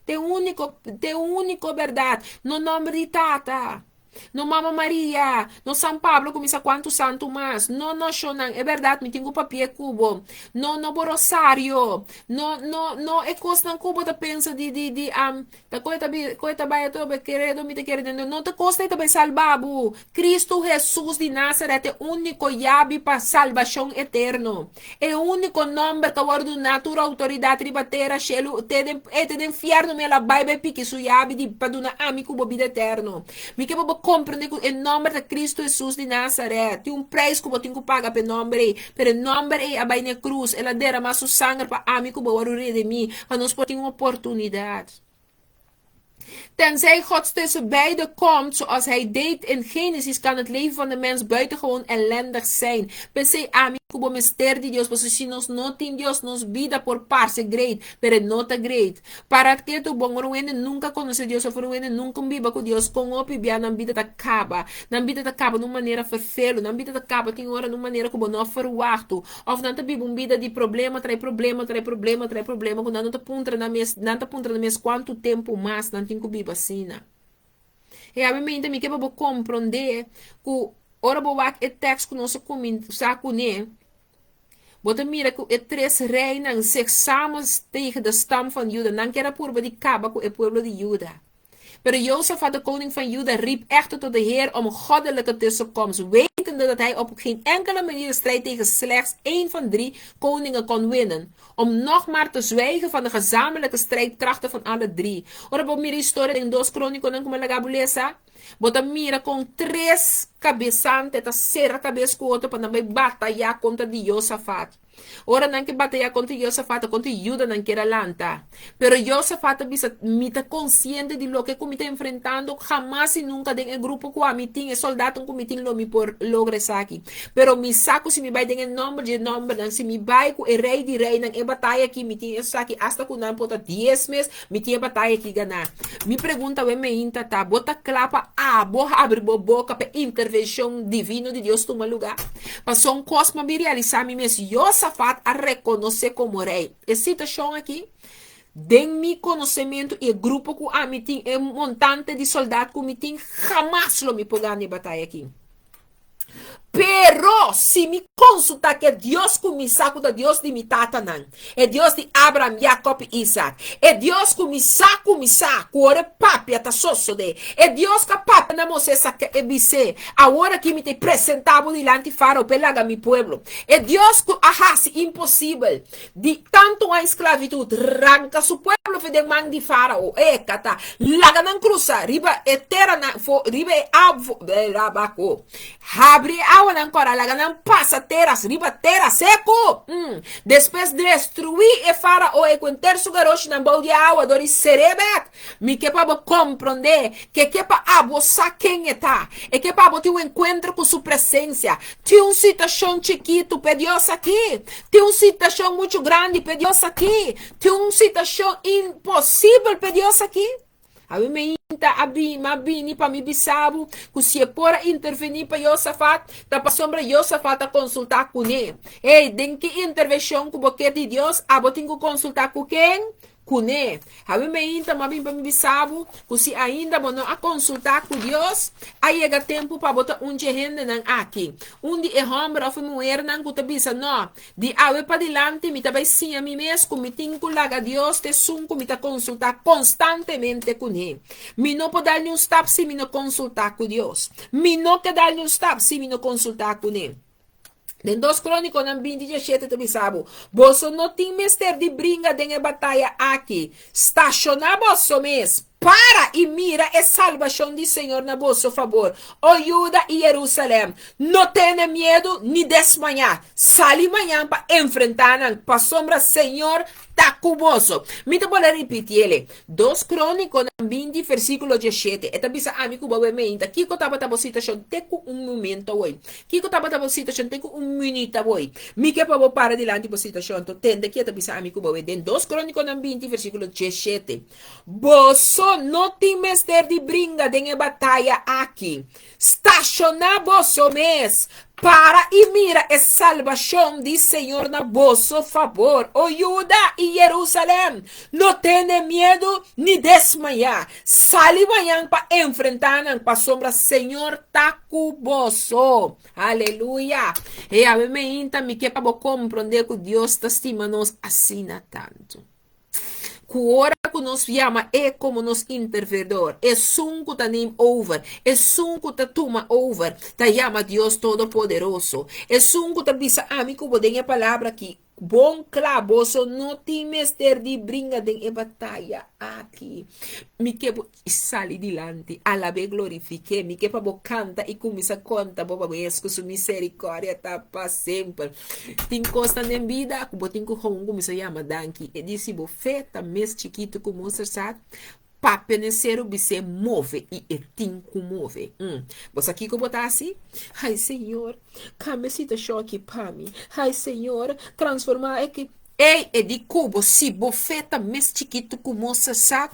Ta e úniko, ta e úniko bèrdat. No nòmber di Tata. No Mama Maria, no San Pablo ku mi sa kuantu santu mas, no no shonnan, e bèrdat mi tin ku papia ku bo, no no bo rosario, no no no e kosnan ku bo ta pensa di di di ta koe ta bi koe ta bai atrobe keredo mi ta kere den Dios, no ta kosnan ei ta bai salba bo, Kristu Hesus di Nazaret e úniko yabi pa salbashon eterno, e úniko nòmber ku a wòrdu duná tur outoridat riba tera, shelu, te den e te den fièrnu mi a la bai bai piki su yabi di pa duna ami ku bo bida eterno. Mi ke pa bo komprende ku e nòmber ta Kristu Hesus di Nazaret. Tin un preis ku bo tin ku paga pa e nòmber ei, pero e nòmber ei a bai na e krus, el a deramá su sanger pa ami ku bo wòrdu redimí, pa nos por tin un oportunidat. Tenzij God tussen beide komt, zoals hij deed in Genesis, kan het leven van de mens buitengewoon ellendig zijn. P'esei ami ku bo mester di Dios, pasobra si nos no tin Dios, nos bida por parse great, pero e no ta great. Para ketu bon, ora un hende nunka konosé Dios òf ora un hende nunka un biba ku Dios, kon hopi bia nan bida ta kaba. Nan bida ta kaba na un manera ferfelu, nan bida ta kaba tin ora na un manera ku bo no a ferwachtu. Òf nan ta biba un bida di problema trai problema, trai problema, trai problema, ku nan no ta puntra nan mes, nan ta puntra nan mes kuantu tempu mas nan tin ku biba asina. E awe mi ke pa bo komprondé ku ora bo wak e tèks ku nos a kuminsá kuné, Bo ta mira ku e tres reinan zich samen tegen de stam van Juda. Nan kier a purba di kaba ku e pueblo di Juda. Pero Josafat, de koning van Juda, riep echter tot de Heer om goddelijke tussenkomst, wetende dat hij op geen enkele manier de strijd tegen slechts één van drie koningen kon winnen, om nog maar te zwijgen van de gezamenlijke strijdkrachten van alle drie. Ora bo mira historia den Dos Krónikonan ku mi a laga bo lesa, Bo ta mira kon tres kabesante ta sera kabes ku otro pa nan bai batayá kontra di Josafat. Ora nan ke batayá kontra Josafat, ta kontra Juda nan kier a lanta. Pero Josafat ta bisa, Mi ta konsiente di loke ku mi ta enfrentando, hamas i nunka den e grupo ku ami tin, e soldatonan ku mi tin, lo mi por logra esaki. Pero mi sa ku si mi bai den e nòmber dje nòmbernan, si mi bai ku e Rei di reinan, e bataya aki mi tin esaki, asta ku nan por ta dies mes, Mi tin e bataya aki ganá. Mi pregunta awe meinta ta, bo ta kla pa abo habri bo boka pa e intervenshon divino di Dios tuma lugá? Pasobra un kos mi a bin realisá mi mes, Josafat a rekonosé komo rei e situashon aki. Den mi konosementu i e grupo ku ami tin, e montante di soldat ku mi tin, hamas lo mi por gana e bataya aki. Pero si mi konsultá ku e Dios ku mi sa ku ta Dios di mi tatanan, e Dios di Abraham, Jakòb i Isak, e Dios ku mi sa ku mi sa ku ora e papia ta sosodé, e Dios ku a papia na Moisés a e bis'é, Awor aki mi ta presentá bo dilanti Fárao pa e laga mi pueblo, e Dios ku a hasi imposibel di tantu aña sklavitut ranka su pueblo for den man di Fárao, e kata laga nan krusa riba e teranan for riba e awa Habri e awanan kòrá, laga nan pasa tera riba tera seku. Despues destruí e Fárao i ku henter su garoshinan bou di e awa dor di ser'é bèk. Mi ke pa bo komprondé ke ke pa abo sa ken e ta. E ke pa bo tin un enkuentro ku su presensia. Tin un situashon chikitu p'e Dios aki. Tin un situashon muchu grandi p'e Dios aki. Tin un situashon imposibel p'e Dios aki. Awe meinta a bin, m'a bini pa mi bisa bo ku si e por a intervení pa Josafat, ta pasobra Josafat a konsultá kuné. Ey, den ki intervenshon ku bo ke di Dios, abo tin ku konsultá ku ken? Kuné. Awe meinta m'a bin pa mi bisa bo ku si ainda bo no a konsultá ku Dios, a yega tempu pa bo ta un dje hendenan aki. Un di e hòmber òf e muhernan ku ta bisa, Nò, Di awe padilanti mi ta bai siña mi mes ku mi tin ku laga Dios ta esun ku mi ta konsultá konstantemente kuné. Mi no por dal niun stap si mi no konsultá ku Dios. Mi no ke dal niun stap si mi no konsultá kuné. Den Dos Krónikonan 20 17 ta bisa bo, Boso no tin mester di bringa den e bataya aki. Stashoná boso mes, para i mira e salbashon di Señor na boso fabor, o Juda i Jerusalèm. No tene miedu ni desmayá. Sali mañan pa enfrentá nan, pasobra Señor ta ku boso. Mi ta bolbe ripitié el. Dos Krónikonan 20, versíkulo 17, e ta bisa ami ku bo awe meinta, Kiko tabata bo situashon te ku un momento awor? Kiko tabata bo situashon te ku un minüt awor? Mi ke pa bo para dilanti bo situashon, anto tende ke ta bisa ami ku bo awe den Dos Krónikonan 20, versíkulo 17, Boso no tin mester di bringa den e bataya aki. Stashoná boso mes, para i mira e salbashon di Señor na boso fabor. O Juda i Jerusalèm, no tene miedu ni desmayá. Sali mañan pa enfrentá nan, pasobra Señor ta ku boso. Aleluya! E awe meinta mi ke pa bo komprondé ku Dios ta stima nos asina tantu. Ku ora ku nos yama E komo nos intervedor, esun ku ta neem over, esun ku ta tuma over, ta yama Dios Todopoderoso. Esun ku ta bisa ami ku bo den e palabra aki, bon kla, boso no tin mester di bringa den e bataya aki. Mi ke bo sali dilanti, alab'é, glorifik'é. Mi ke pa bo kanta i kuminsá konta bo mes ku su miserikòrdia ta pa semper. Tin kosnan den bida ku bo tin ku gewoon kuminsá yama danki. E di si bo fe ta mes chikitu ku mustard, papia n'e seru bis'é move i e tin ku move. Bo sa kiko bo ta hasi? Ai Señor, kambia e situashon aki pa mi. Ai Señor, transformá e ki. Ey, e di ku bo si bo fe ta mes chikitu ku mustard,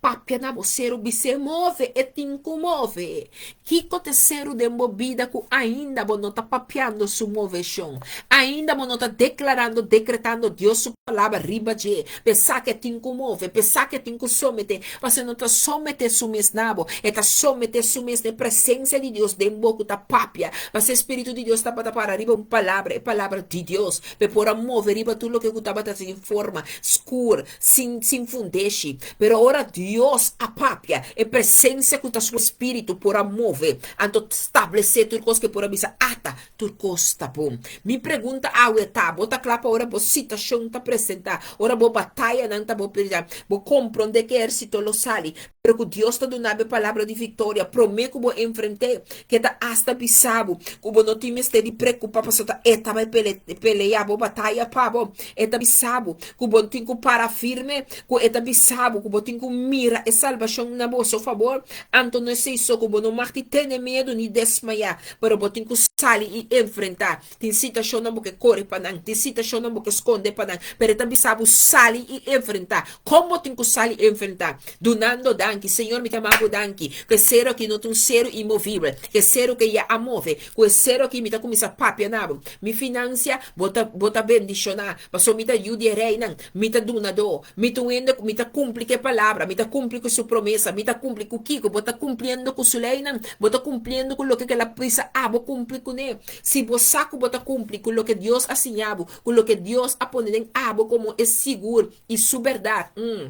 Papia na bo seru, bis'é move, e tin ku move. Kiko ta e seru den bo bida ku ainda bo no ta papiando su moveshon? Ainda bo no ta deklarando, dekretando Dios su palabra riba dje? P'esaki e tin ku move, p'esaki e tin ku someté. Pasobra e no ta someté su mes na bo, e ta someté su mes na e presensia di Dios den bo ku ta papia. Pasobra e Spiritu di Dios tabata para riba un palabra, e palabra di Dios, p'e por a move riba tur loke ku tabata sin forma, skur, sin sin fundeshi. Pero ora Dios a papia, e presencia cu ta su Espíritu por a move, anto stablece tur cos cu e por a bisa, Ata, tur cos ta bon. Mi pregunta awe ta, bo ta cla pa ora bo situacion ta presenta, ora bo batayanan ta bo peleá, bo compronde cu e ehercito lo sali, pero cu Dios ta duna bo e palabra di victoria prome cu bo enfrent'é, ke ta asta bisa bo cu bo no tin mester di preocupa pasobra ta E ta bai pelea bo bataya pa bo. E ta bisa bo cu bo tin cu para firme, cu E ta bisa bo cu bo tin cu mira e salbacion na boso fabor. Anto no esey so cu bo no mag di tene miedu ni desmaya, pero bo tin cu sali y enfrenta. Tin situacionnan bo ke kore pa nan, tin situacionnan bo ke skonde pa nan, pero e ta bisa bo sali i enfrentá. Kon bo tin ku sali i enfrentá? Dunando danki. Señor, mi ta ama bo danki ku e seru aki no ta un seru imovible, ku e seru ke ya a move, ku e seru aki mi ta kuminsá papia na bo. Mi finansia, bo ta bo ta bendishoná, pasobra mi ta yu di e reinan, mi ta dunadó, mi ta un hende ku mi ta kumpli ku e palabra, mi ta. kumpli ku su promesa. Mi ta kumpli ku kiko? Bo ta kumpliendo ku su leinan? Bo ta kumpliendo ku loke ku el a bisa abo kumpli kuné? Si bo sa ku bo ta kumpli ku loke Dios a siña bo, ku loke Dios a pone den abo komo e sigur i su bèrdat, mm,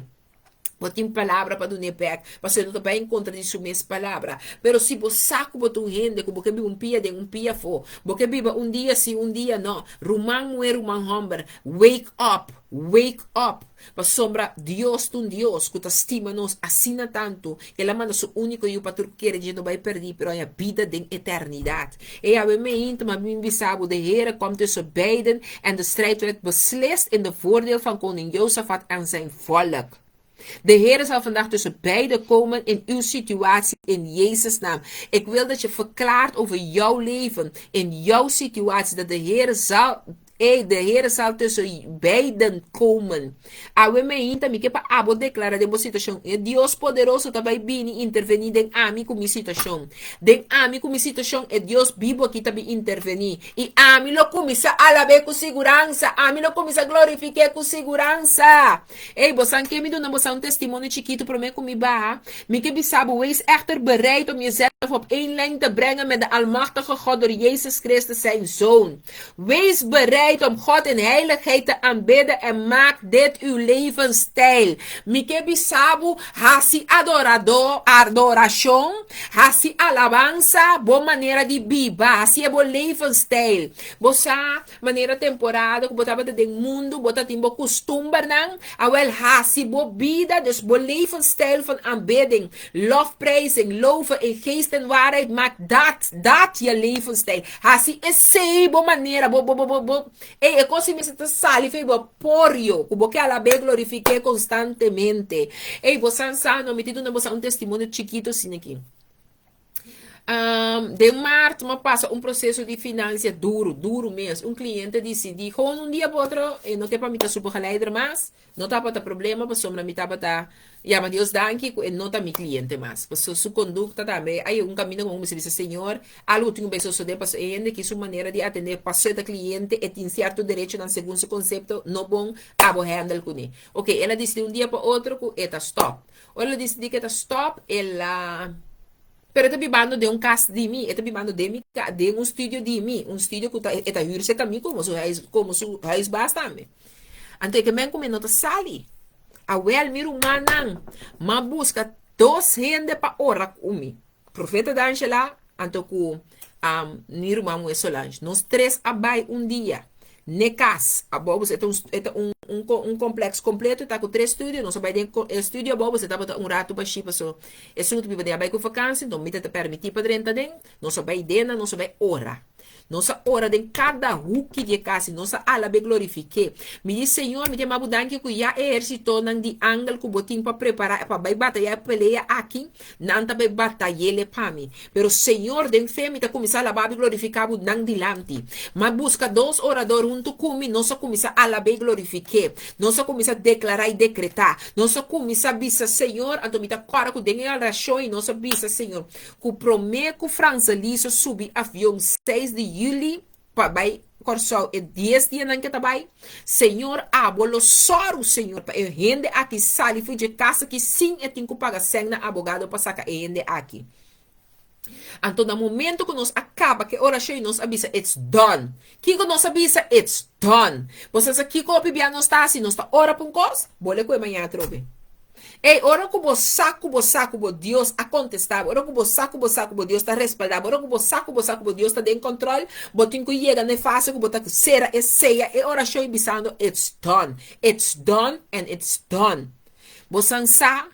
bo tin palabra pa dun'é bèk, pasobra e no ta bai en kontra di su mes palabra. Pero si bo sa ku bo ta un hende ku bo ke biba un pia den un pia afó, bo ke biba un dia si un dia no, ruman muhé, ruman hòmber, wake up, wake up! Pasobra Dios ta un Dios ku ta stima nos asina tantu, ku el a manda su úniko Yu pa tur ku kere dje no bai pèrdí, pero haña bida den eternidat. E awe meinta mi a bin bisa bo, de Heere komt tussen beiden en de strijd werd beslist in de voordeel van koning Josafat en zijn volk. De Heere zal vandaag tussen beiden komen in uw situatie in Jezus naam. Ik wil dat je verklaart over jouw leven, in jouw situatie, dat de Heere zal Ey, de Heere sal tussen beiden komen. Awe meinta mi ke pa abo deklara den bo situashon, e Dios poderoso ta bai bini intervení den ami ku mi situashon. Den ami ku mi situashon e Dios bibu aki ta bin intervení. I ami lo kuminsá alab'é ku siguransa, ami lo kuminsá glorifik'é ku siguransa. Ey, bosan ke mi duna bosan un testimonio chikitu promé ku mi baha? Mi ke bisa bo, wees echter bereid om jezelf op één lijn te brengen met de Almachtige God door Jezus Christus zijn Zoon. Wees bereid om God in heiligheid te aanbidden en maak dit uw levensstijl. Mi ke bisa bo, hasi adoradó, adorashon, hasi alabansa bo manera di biba, hasi e bo levensstijl. Bo sa, manera temporada ku bo tabata den mundu, bo ta tin bo kustumbernan, awel hasi bo bida, dus bo levensstijl van aanbidding, lofprijzing, loven in geest en waarheid, maak dat, dat je levensstijl. Hasi esei bo manera, bo, bo, bo, bo, bo, ey, e kos ei mester ta sali for bo porio, ku bo ke alab'é, glorifik'é konstantemente. Ey, bo san sa no, mi tin duna boso un testimonio chikito asina aki. Den maart mi a pasa un proseso di finansia duru, duru mes. Un kliente disidí gewoon un dia pa otro e no ke pa mi ta su begeleider mas. No tabata problema pasobra mi tabata yama Dios danki ku e no ta mi kliente mas. Pasobra su kondukta tambe a yega un kaminda ku mi kuminsá bisa, Señor, algu tin ku bai sosodé pasobra e hende ki su manera di atendé pasobra e ta kliente, e tin sierto derechonan segun su konsepto, no bon abo hèndel kuné. Oke, el a disidí un dia pa otro ku e ta stòp. Ora el a disidí ku e ta stòp, el a. Pero e ta bibando den un kas di mi, e ta bibando den mi ka, den un studio di mi, un studio ku ta e ta hür serka mi komo su huis, komo su huisbaas tambe. Anto e ke men ku mi no ta sali. Awel, mi rumannan, m'a buska dos hende pa ora ku mi, Profeta D'Angela anto ku mi ruman muhé Solange. Nos tres a bai un dia n'e kas abou, pasobra e ta un e ta un un kompleks kompleto, e ta ku tres studio. Nos a bai den e studio abou, pasobra e tabata un ratu bashí, pasobra esun ku ta biba den a bai ku vakansi, anto mi ta ta permití pa drenta aden. Nos a bai den, nos a bai ora. Nos a ora den kada huki di e kas i nos a alab'é glorifik'é. Mi di, Señor, mi ta yama bo danki ku ya e ehérsitonan di angel ku bo tin pa prepará pa bai batayá e pelea aki, nan ta bai batay'el pa mi. Pero, Señor, den fe mi ta kuminsá alabá bo i glorifiká bo nan dilanti. M'a buska dos orador huntu ku mi, nos a kuminsá alab'é i glorifik'é. Nos a kuminsá deklará i dekretá. Nos a kuminsá bisa, Señor, anto mi ta kòrda ku den e orashon ei nos a bisa, Señor, ku promé ku Franseliso subi avion seis di yüli pa bai Kòrsou e dies dianan ke ta bai, Señor abo lo sòru Señor pa e hende aki sali for dje kas aki sin e tin ku paga sèn na abogado pa saka e hende aki. Anto na momento ku nos a kaba ku e orashon i nos a bisa it's done. Kiko nos a bisa? It's done. Bo sa sa kiko hopi bia nos ta hasi? Nos ta ora pa un kos, bole ku e mañana atrobe. Ey, ora ku bo sa ku bo sa ku bo Dios a kontestá bo, ora ku bo sa ku bo sa ku bo Dios ta respaldá bo, ora ku bo sa ku bo sa ku bo Dios ta den kòntròl, bo tin ku yega na e fase ku bo ta sera e seya e orashon i bisando, It's done, it's done and it's done. Bo san sa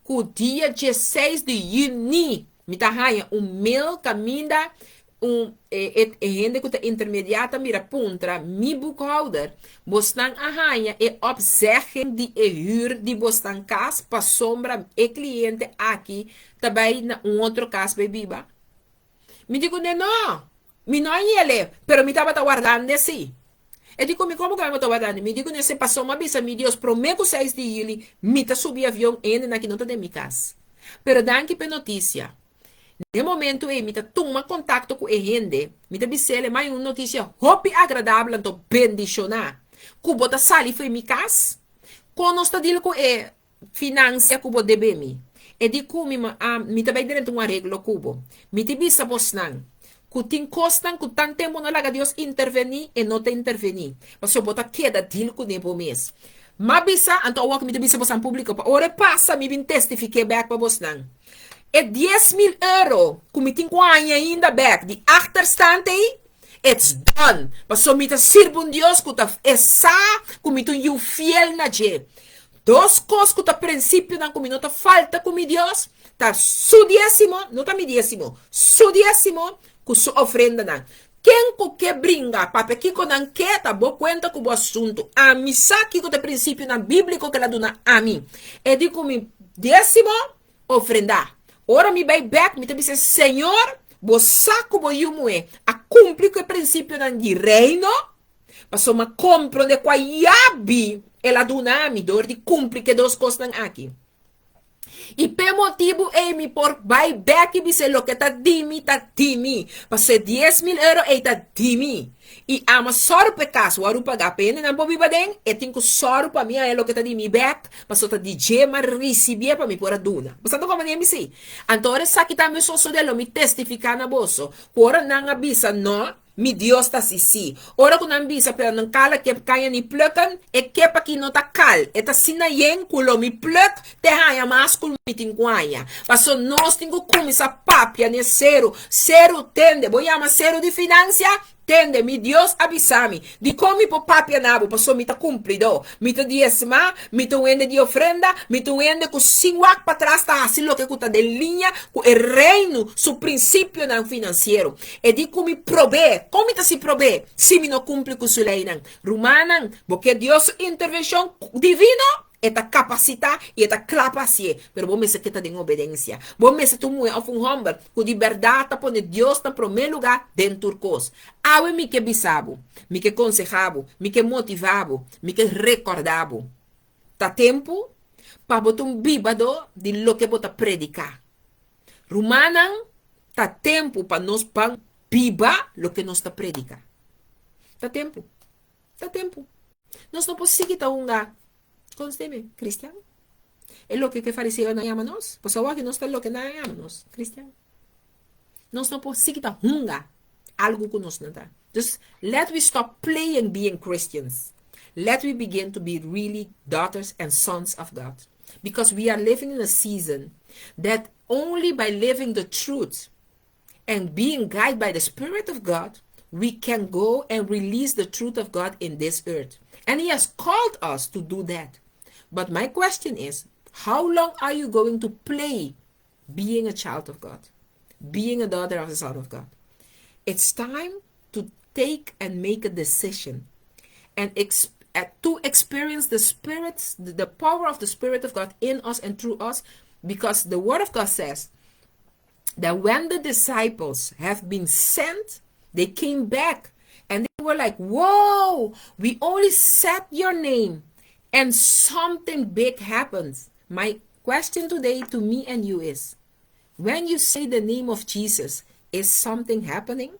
ku dia dieseis di yüni mi ta haña un mail kaminda Un e e hende ku ta intermediá ta mira puntra, Mi boekhouder, bosnan a haña e opzegging di e hür di bosnan kas pasobra e kliente aki ta bai na un otro kas bai biba? Mi di kuné, No, mi no a yele, pero mi tabata wardando sí. E di ku mi, Komo ku mi ta wardando? Mi di kuné, Si pasobra mi a bisa mi Dios promé ku seis di yüli mi ta subi avion, e hendenan aki no ta den mi kas. Pero danki pa e notisia. Na e momento ei mi ta tuma kontakto ku e hende, mi ta bis'el e mai un notisia hopi agradabel anto bendishoná ku bo ta sali fo'i mi kas. Kon nos ta dil ku e? Finansia ku bo debe mi. E di ku mi, a, mi ta bai drenta un areglo ku bo. Mi ti bisa bosnan, ku tin kosnan ku tan tempu no laga Dios intervení, e no ta intervení, pasobra bo ta keda deal kuné bo mes. M'a bisa, anto awor ku mi ta bisa bosnan públiko, pa ora e pasa mi bin testifiké bèk pa bosnan. E 10,000 euro ku mi tin ku haña ainda bèk di achterstand ei, it's done, pasobra mi ta sirbi un Dios ku ta e sa ku mi ta un yu fiel na dje. Dos kos ku ta prinsipionan ku mi no ta falta ku mi Dios ta su diesimo, no ta mi diesimo, su diesimo ku su ofrendanan. Ken ku ke bringa papia kiko nan ke ta bo kuenta ku bo asuntu. Ami sa kiko ta e prinsipionan bíbliko ku el a duna ami. E di ku mi diesimo, ofrenda. Ora mi bai bèk mi ta bisa, Señor, bo sa ku bo yu muhé a kumpli ku e prinsipionan di Reino? Pasobra mi a komprondé kua yabi el a duna mi dor di kumpli ku e dos kosnan aki. I p'e motibu ei mi por bai bèk i bis'é loke ta di mi ta di mi. Pasobra e 10,000 euro ei ta di mi. I ama sòru p'e kas wòrdu pagá pa hendenan por biba den, e tin ku sòru pa mi haña loke ta di mi bèk, pasobra ta di dje mi a risibié pa mi por a duna. Bo sa ta komprendé mi si? Anto ora esaki tambe sosodé lo mi testifiká na boso ku ora nan a bisa nò, Mi Dios ta si si. Ora ku nan bisa pero nan kala kep kaña ni plukken, e kep aki no ta kal, e ta asina yen ku lo mi pluk te haña mas ku mi tin ku haña. Paso nos tin ku kuminsá papia n'e seru. Seru, tende, bo yama seru di finansia? Tende, mi Dios a bisa mi. Dikon mi por papia na bo? Paso mi ta kumplidó. Mi ta diesmá, mi ta un hende di ofrenda, mi ta un hende ku sin wak patras ta hasi loke ku ta den liña ku e Reino su prinsipionan finansiero. E di ku mi prob'é. Kon mi ta si prob'é si mi no kumpli ku su leinan? Rumannan, bo ke Dios su intervenshon divino? E ta kapasitá i e ta kla pa hasié, pero bo mester keda den obedensia. Bo mester ta un muhé òf un hòmber ku di bèrdat ta pone Dios na promé lugá den tur kos. Awe mi ke bisa bo, mi ke konsehá bo, mi ke motivá bo, mi ke rekòrdá bo, ta tempu pa bo ta un bibadó di loke bo ta prediká. Rumannan, ta tempu pa nos ban biba loke nos ta prediká. Ta tempu. Ta tempu. Nos no por sigui ta hunga, kon steme, kristian. E loke ku e fariseonan yama nos, pasobra awor aki nos ta loke nan a yama nos, kristian. Nos no por sigui ta hunga algu ku nos no ta. Dus, let we stop playing being Christians. Let we begin to be really daughters and sons of God. Because we are living in a season that only by living the truth and being guided by the Spirit of God, we can go and release the truth of God in this earth. And He has called us to do that. But my question is, how long are you going to play being a child of God? Being a daughter of the Son of God? It's time to take and make a decision and ex to experience the Spirit, the power of the Spirit of God in us and through us, because the Word of God says that when the disciples have been sent, they came back and they were like, Whoa, we only said your name and something big happens. My question today to me and you is when you say the name of Jesus, is something happening?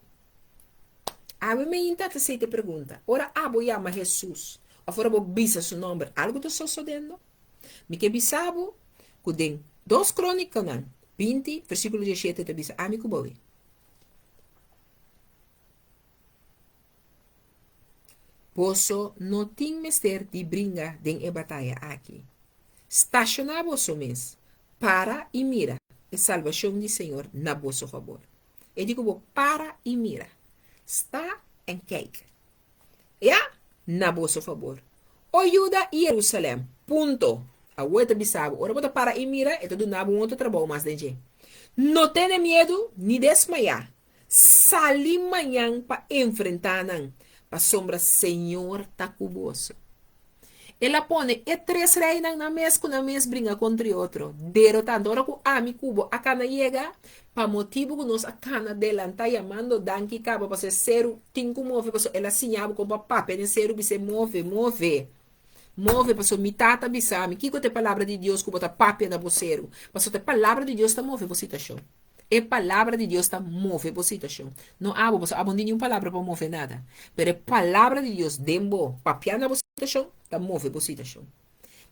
Awe mainta ta hasi e pregunta. Ora abo yama Jesus, òf ora bo bisa su nòmber, algu ta sosodiendo? Mi ke bisa bo ku den 2 Krónikanan 20, versíkulo 17 ta bisa ami ku bo. Boso no tin mester di bringa den e bataya aki. Stashoná boso mes, para i mira e salbashon di Señor na boso fabor. E di ku bo para i mira. Sta en kijk. Ya, na boso fabor. O Juda i Jerusalèm, punto. Awor e ta bisa bo, ora bo ta para i mira, e ta duna bo un otro trabou mas den dje. No tene miedu ni desmayá. Sali mañan pa enfrentá nan, pasobra Señor ta ku boso. El a pone e tres reinan nan mes ku nan mes bringa kontra e otro. Derotando ora ku ami ku bo a kana yega, pa motibu ku nos a kana delantá yamando danki kaba pasobra e seru tin ku move pasobra el a siña bo kon pa papia den seru bis'é move, move, move pasobra mi tata a bisa mi kiko ta e palabra di Dios ku bo ta papia na bo seru pasobra ta e palabra di Dios ta move bo situashon. E palabra di Dios ta move bo situashon. No abo, pasobra abo no tin niun palabra pa move nada. Pero e palabra di Dios den bo, papia na bo situashon, ta move bo situashon.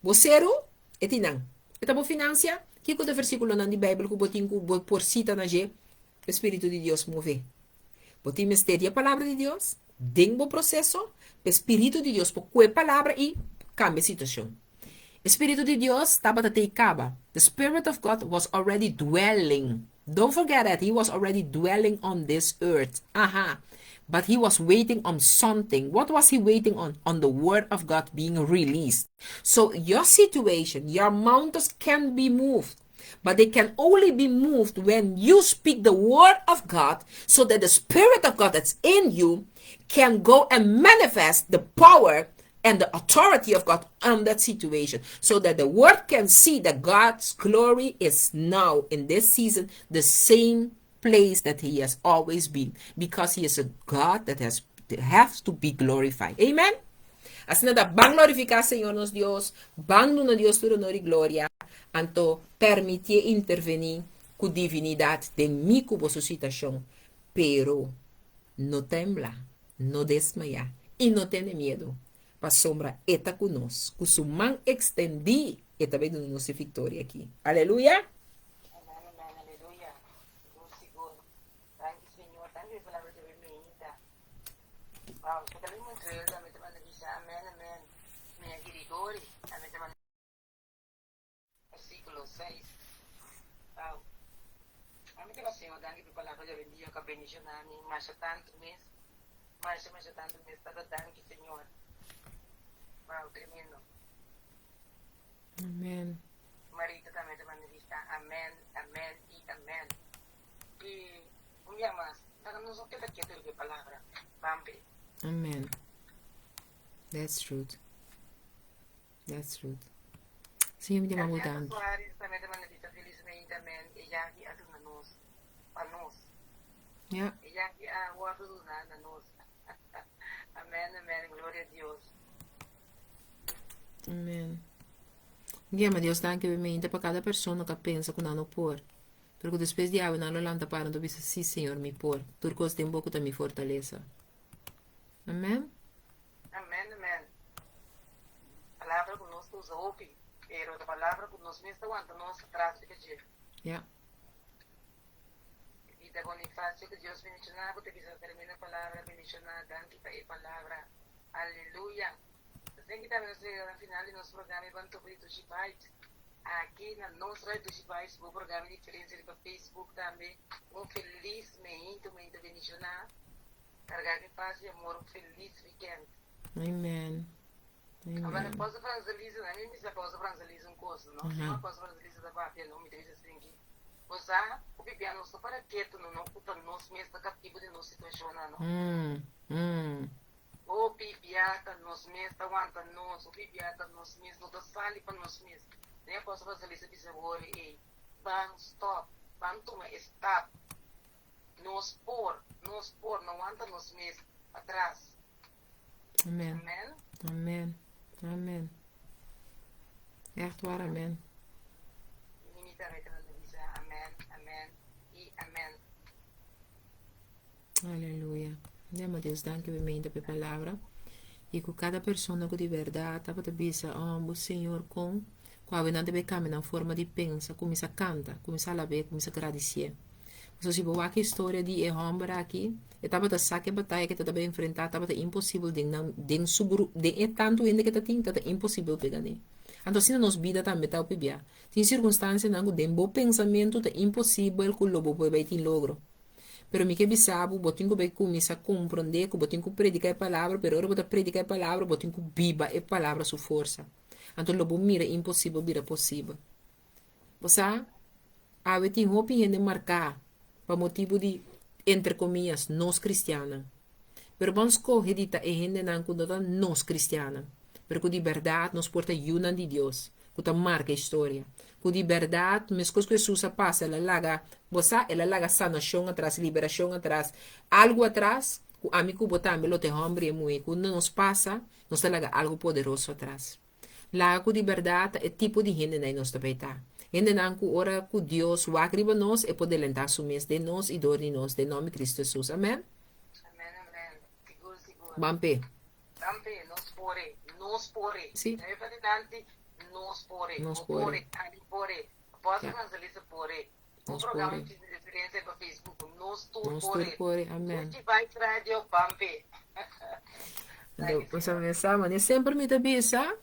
Bo seru? E tin nan. E ta bo finansia? Kiko ta e versíkulonan di Beibel ku bo tin ku bo por sita na dje? E spiritu di Dios move. Bo tin mester di e Palabra di Dios den bo proseso pa e spiritu di Dios por kue e Palabra i kambia e situashon. E spiritu di Dios tabata tei kaba. The spirit of God was already dwelling. Don't forget that he was already dwelling on this earth. Aha. But he was waiting on something. What was he waiting on? On the word of God being released. So your situation, your mountains can be moved. But they can only be moved when you speak the word of God so that the spirit of God that's in you can go and manifest the power and the authority of God on that situation so that the world can see that God's glory is now in this season the same place that he has always been because he is a God that has have to be glorified. Amen. Asina ta ban glorifiká Señor nos Dios, ban duna Dios tur honor i gloria, anto permitié intervení ku divinidat den mi ku boso situashon, pero no tembla, no desmayá i no tene miedu, pasobra E ta ku nos, ku su man ekstendí E ta bai duna nos e viktoria aki. Aleluya! Amen, amen, aleluya. Sigur, sigur. Danki Señor, danki pa e palabra di awe meinta. Wow, Catalina Montreal tambe ta manda bisa amen, amen. Mia Girigori tambe ta manda. Versículo 6. Wow. Ami ta Señor danki pa e palabra di awendia ku a bendishoná mi masha tantu mes. Masha, masha tantu mes. Tata danki Señor. Wow, tremendo. Amen. Marita tambe ta manda bisa amen, amen i amen. I un bia mas, laga nos no keda ketu riba e palabra. Bambi. Amen. That's truth. That's truth. Señor, mi te mamo Adriana danki. Suarez tambe ta manda bisa felizmente amen e yaki a duna nos pa nos. Ja. E yaki a wordo duna na nos. Amen amen gloria a Dios. Amen. Mi yama Dios danki obviamente pa cada persona ku pensa ku nan no por. Pero ku despues di awe nan lo lanta para nan bisa sí Señor mi por. Tur kos den bo ku ta mi fortalesa. Amen. Amen amen palabra ku nos ta usa hopi pero ta palabra ku nos mes ta wanta nos atras riba dje. Ja. Vida Bonifacio ku Dios bendiciona bo ta bisa tremendo palabra bendiciona danki pa e palabra aleluya. Asina ki tambe nos ta yega na final di nos programa e ban topa di Dushi Vibes aki na nos Radio Dushi Vibes bo programa di diferencia riba Facebook tambe un felis meinto meinto bendiciona. Carga di paz y amor un feliz weekend. Amen. Amen. Amen. Apostle Franzalisa, na mi bisa Apostle Franzalisa un cosa, no? Aha. Apostle Franzalisa ta papia, no? Mi ta bisa asin ki, bo sa, ku bibia nos ta para ketu, no? No ku ta nos mes ta katibu di nos situashonnan, no? Mm, mm. Bo bibia ta nos mes ta wanta nos, bo bibia ta nos mes no ta sali pa nos mes. Den Apostle Franzalisa bisa wori, ey, ban stop, ban tuma e stap. Nos por, nos por, no wanta nos mes atras. Amen. Amen. Amen. Amen. Echt waar, amen. Mimi tambe ta manda bisa amen, amen i amen. Aleluya. Dema Dios danki obviamente pa e palabra. I ku kada persona ku di bèrdat tabata bisa, oh, bo Señor kon ku awe nan ta bay kambia nan forma di pensa, kuminsá kanta, kuminsá alab'é, kuminsá gradisié. Pasobra si bo wak e historia di e hòmber aki, e tabata sa ku e bataya ku e tabata enfrentá tabata imposibel den nan, den su gru, den e tantu hende ku e ta tin, tabata imposibel p'e gané. Anto asina nos bida tambe ta hopi bia. Tin sirkunstansianan ku den bo pensamentu ta imposibel ku lo bo por bai tin logro. Pero mi ke bisa bo, bo tin ku bai kuminsá komprondé ku bo tin ku prediká e palabra, pero ora bo ta prediká e palabra, bo tin ku biba e palabra su forsa. Anto lo bo mira imposibel bira posibel. Bo sa, awe tin hopi hende marká pa motibu di, entre komiyas, nos kristiannan. Pero ban skohe di ta e hendenan ku no ta nos kristiannan, pero ku di bèrdat nos por ta yunan di Dios, ku ta marka historia. Ku di bèrdat, meskos ku Hesus a pasa, el a laga, bo sa, el a laga sanashon atras, liberashon atras, algu atras, ku ami ku bo tambe lo ta e hòmber i e muhé, ku unda nos pasa, nos ta laga algu poderoso atras. Laga ku di bèrdat ta e tipo di hendenan nos ta bai ta. Hendenan ku ora ku Dios wak riba nos, e por delentá su mes den nos i dor di nos, den nòmber di Kristu Hesus. Amèn. Amèn, amèn. Sigur, sigur. Ban p'e. Ban p'e. Nos por e. Nos por e. Sí. Debe pa dilanti. Nos por e. Nos Bo por por e. e, ami por e, Apostel Ya. Francelisa por e. Un Nos programa por e. di referensia pa Facebook. Nos tur Nos por tur e. por e. Amen. Dushi Vibes Radio, Pampe. Anto, bo sa mesa, mane semper mi ta bisa,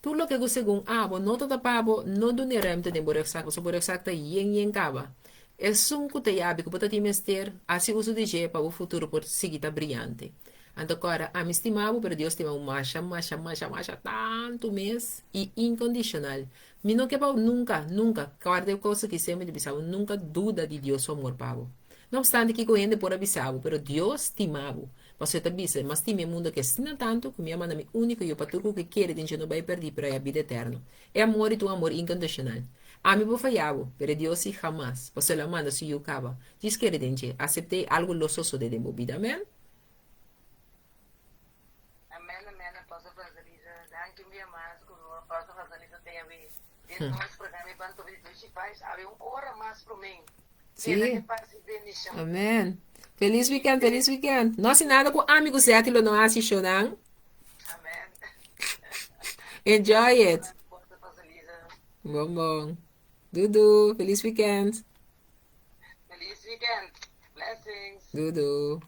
tur loke ku segun abo no ta tapa bo, no duna e ruimte den bo rugzak, pasobra bo rugzak ta yen yen kaba. Esun ku ta yabi ku bo ta tin mester, hasi uso di dje pa bo futuro por sigui ta briante. Anto kòrda, ami stima bo, pero Dios stima bo masha, masha, masha, masha tantu mes i inkondishonal. Mi no ke pa bo nunka, nunka, kòrda e kos aki semper mi ta bisa bo, nunka duda di Dios su amor pa bo. No opstante kiko hende por a bisa bo, pero Dios stima bo. Pasobra e ta bisa, Mi a stima e mundu aki asina tantu ku mi a manda mi úniko Yu pa tur ku ke kere den dje no bai pèrdí pero haya bida eterno. E amor ei ta un amor inkondishonal. Ami por faya bo, pero e Dios si hamas, pasobra el a manda su Yu kaba. Djis kere den dje, asept'é i algu lo sosodé den bo bida. Amèn. Amèn, amèn, Apostel Francelisa. Danki un bia mas ku Apostel Francelisa tin awe den nos programa e Ban Tobi di Dushi Vibes. Awe un ora mas promé. Keda Sí. den pas i bendishon. Amèn. Felis weekend, felis weekend. No hasi nada ku ami ku Zeti lo no hasi, shownan. Amèn. Enjoy it. Apostel Francelisa. Bon bon. Dudu, felis weekend. Felis weekend. Blessings. Dudu.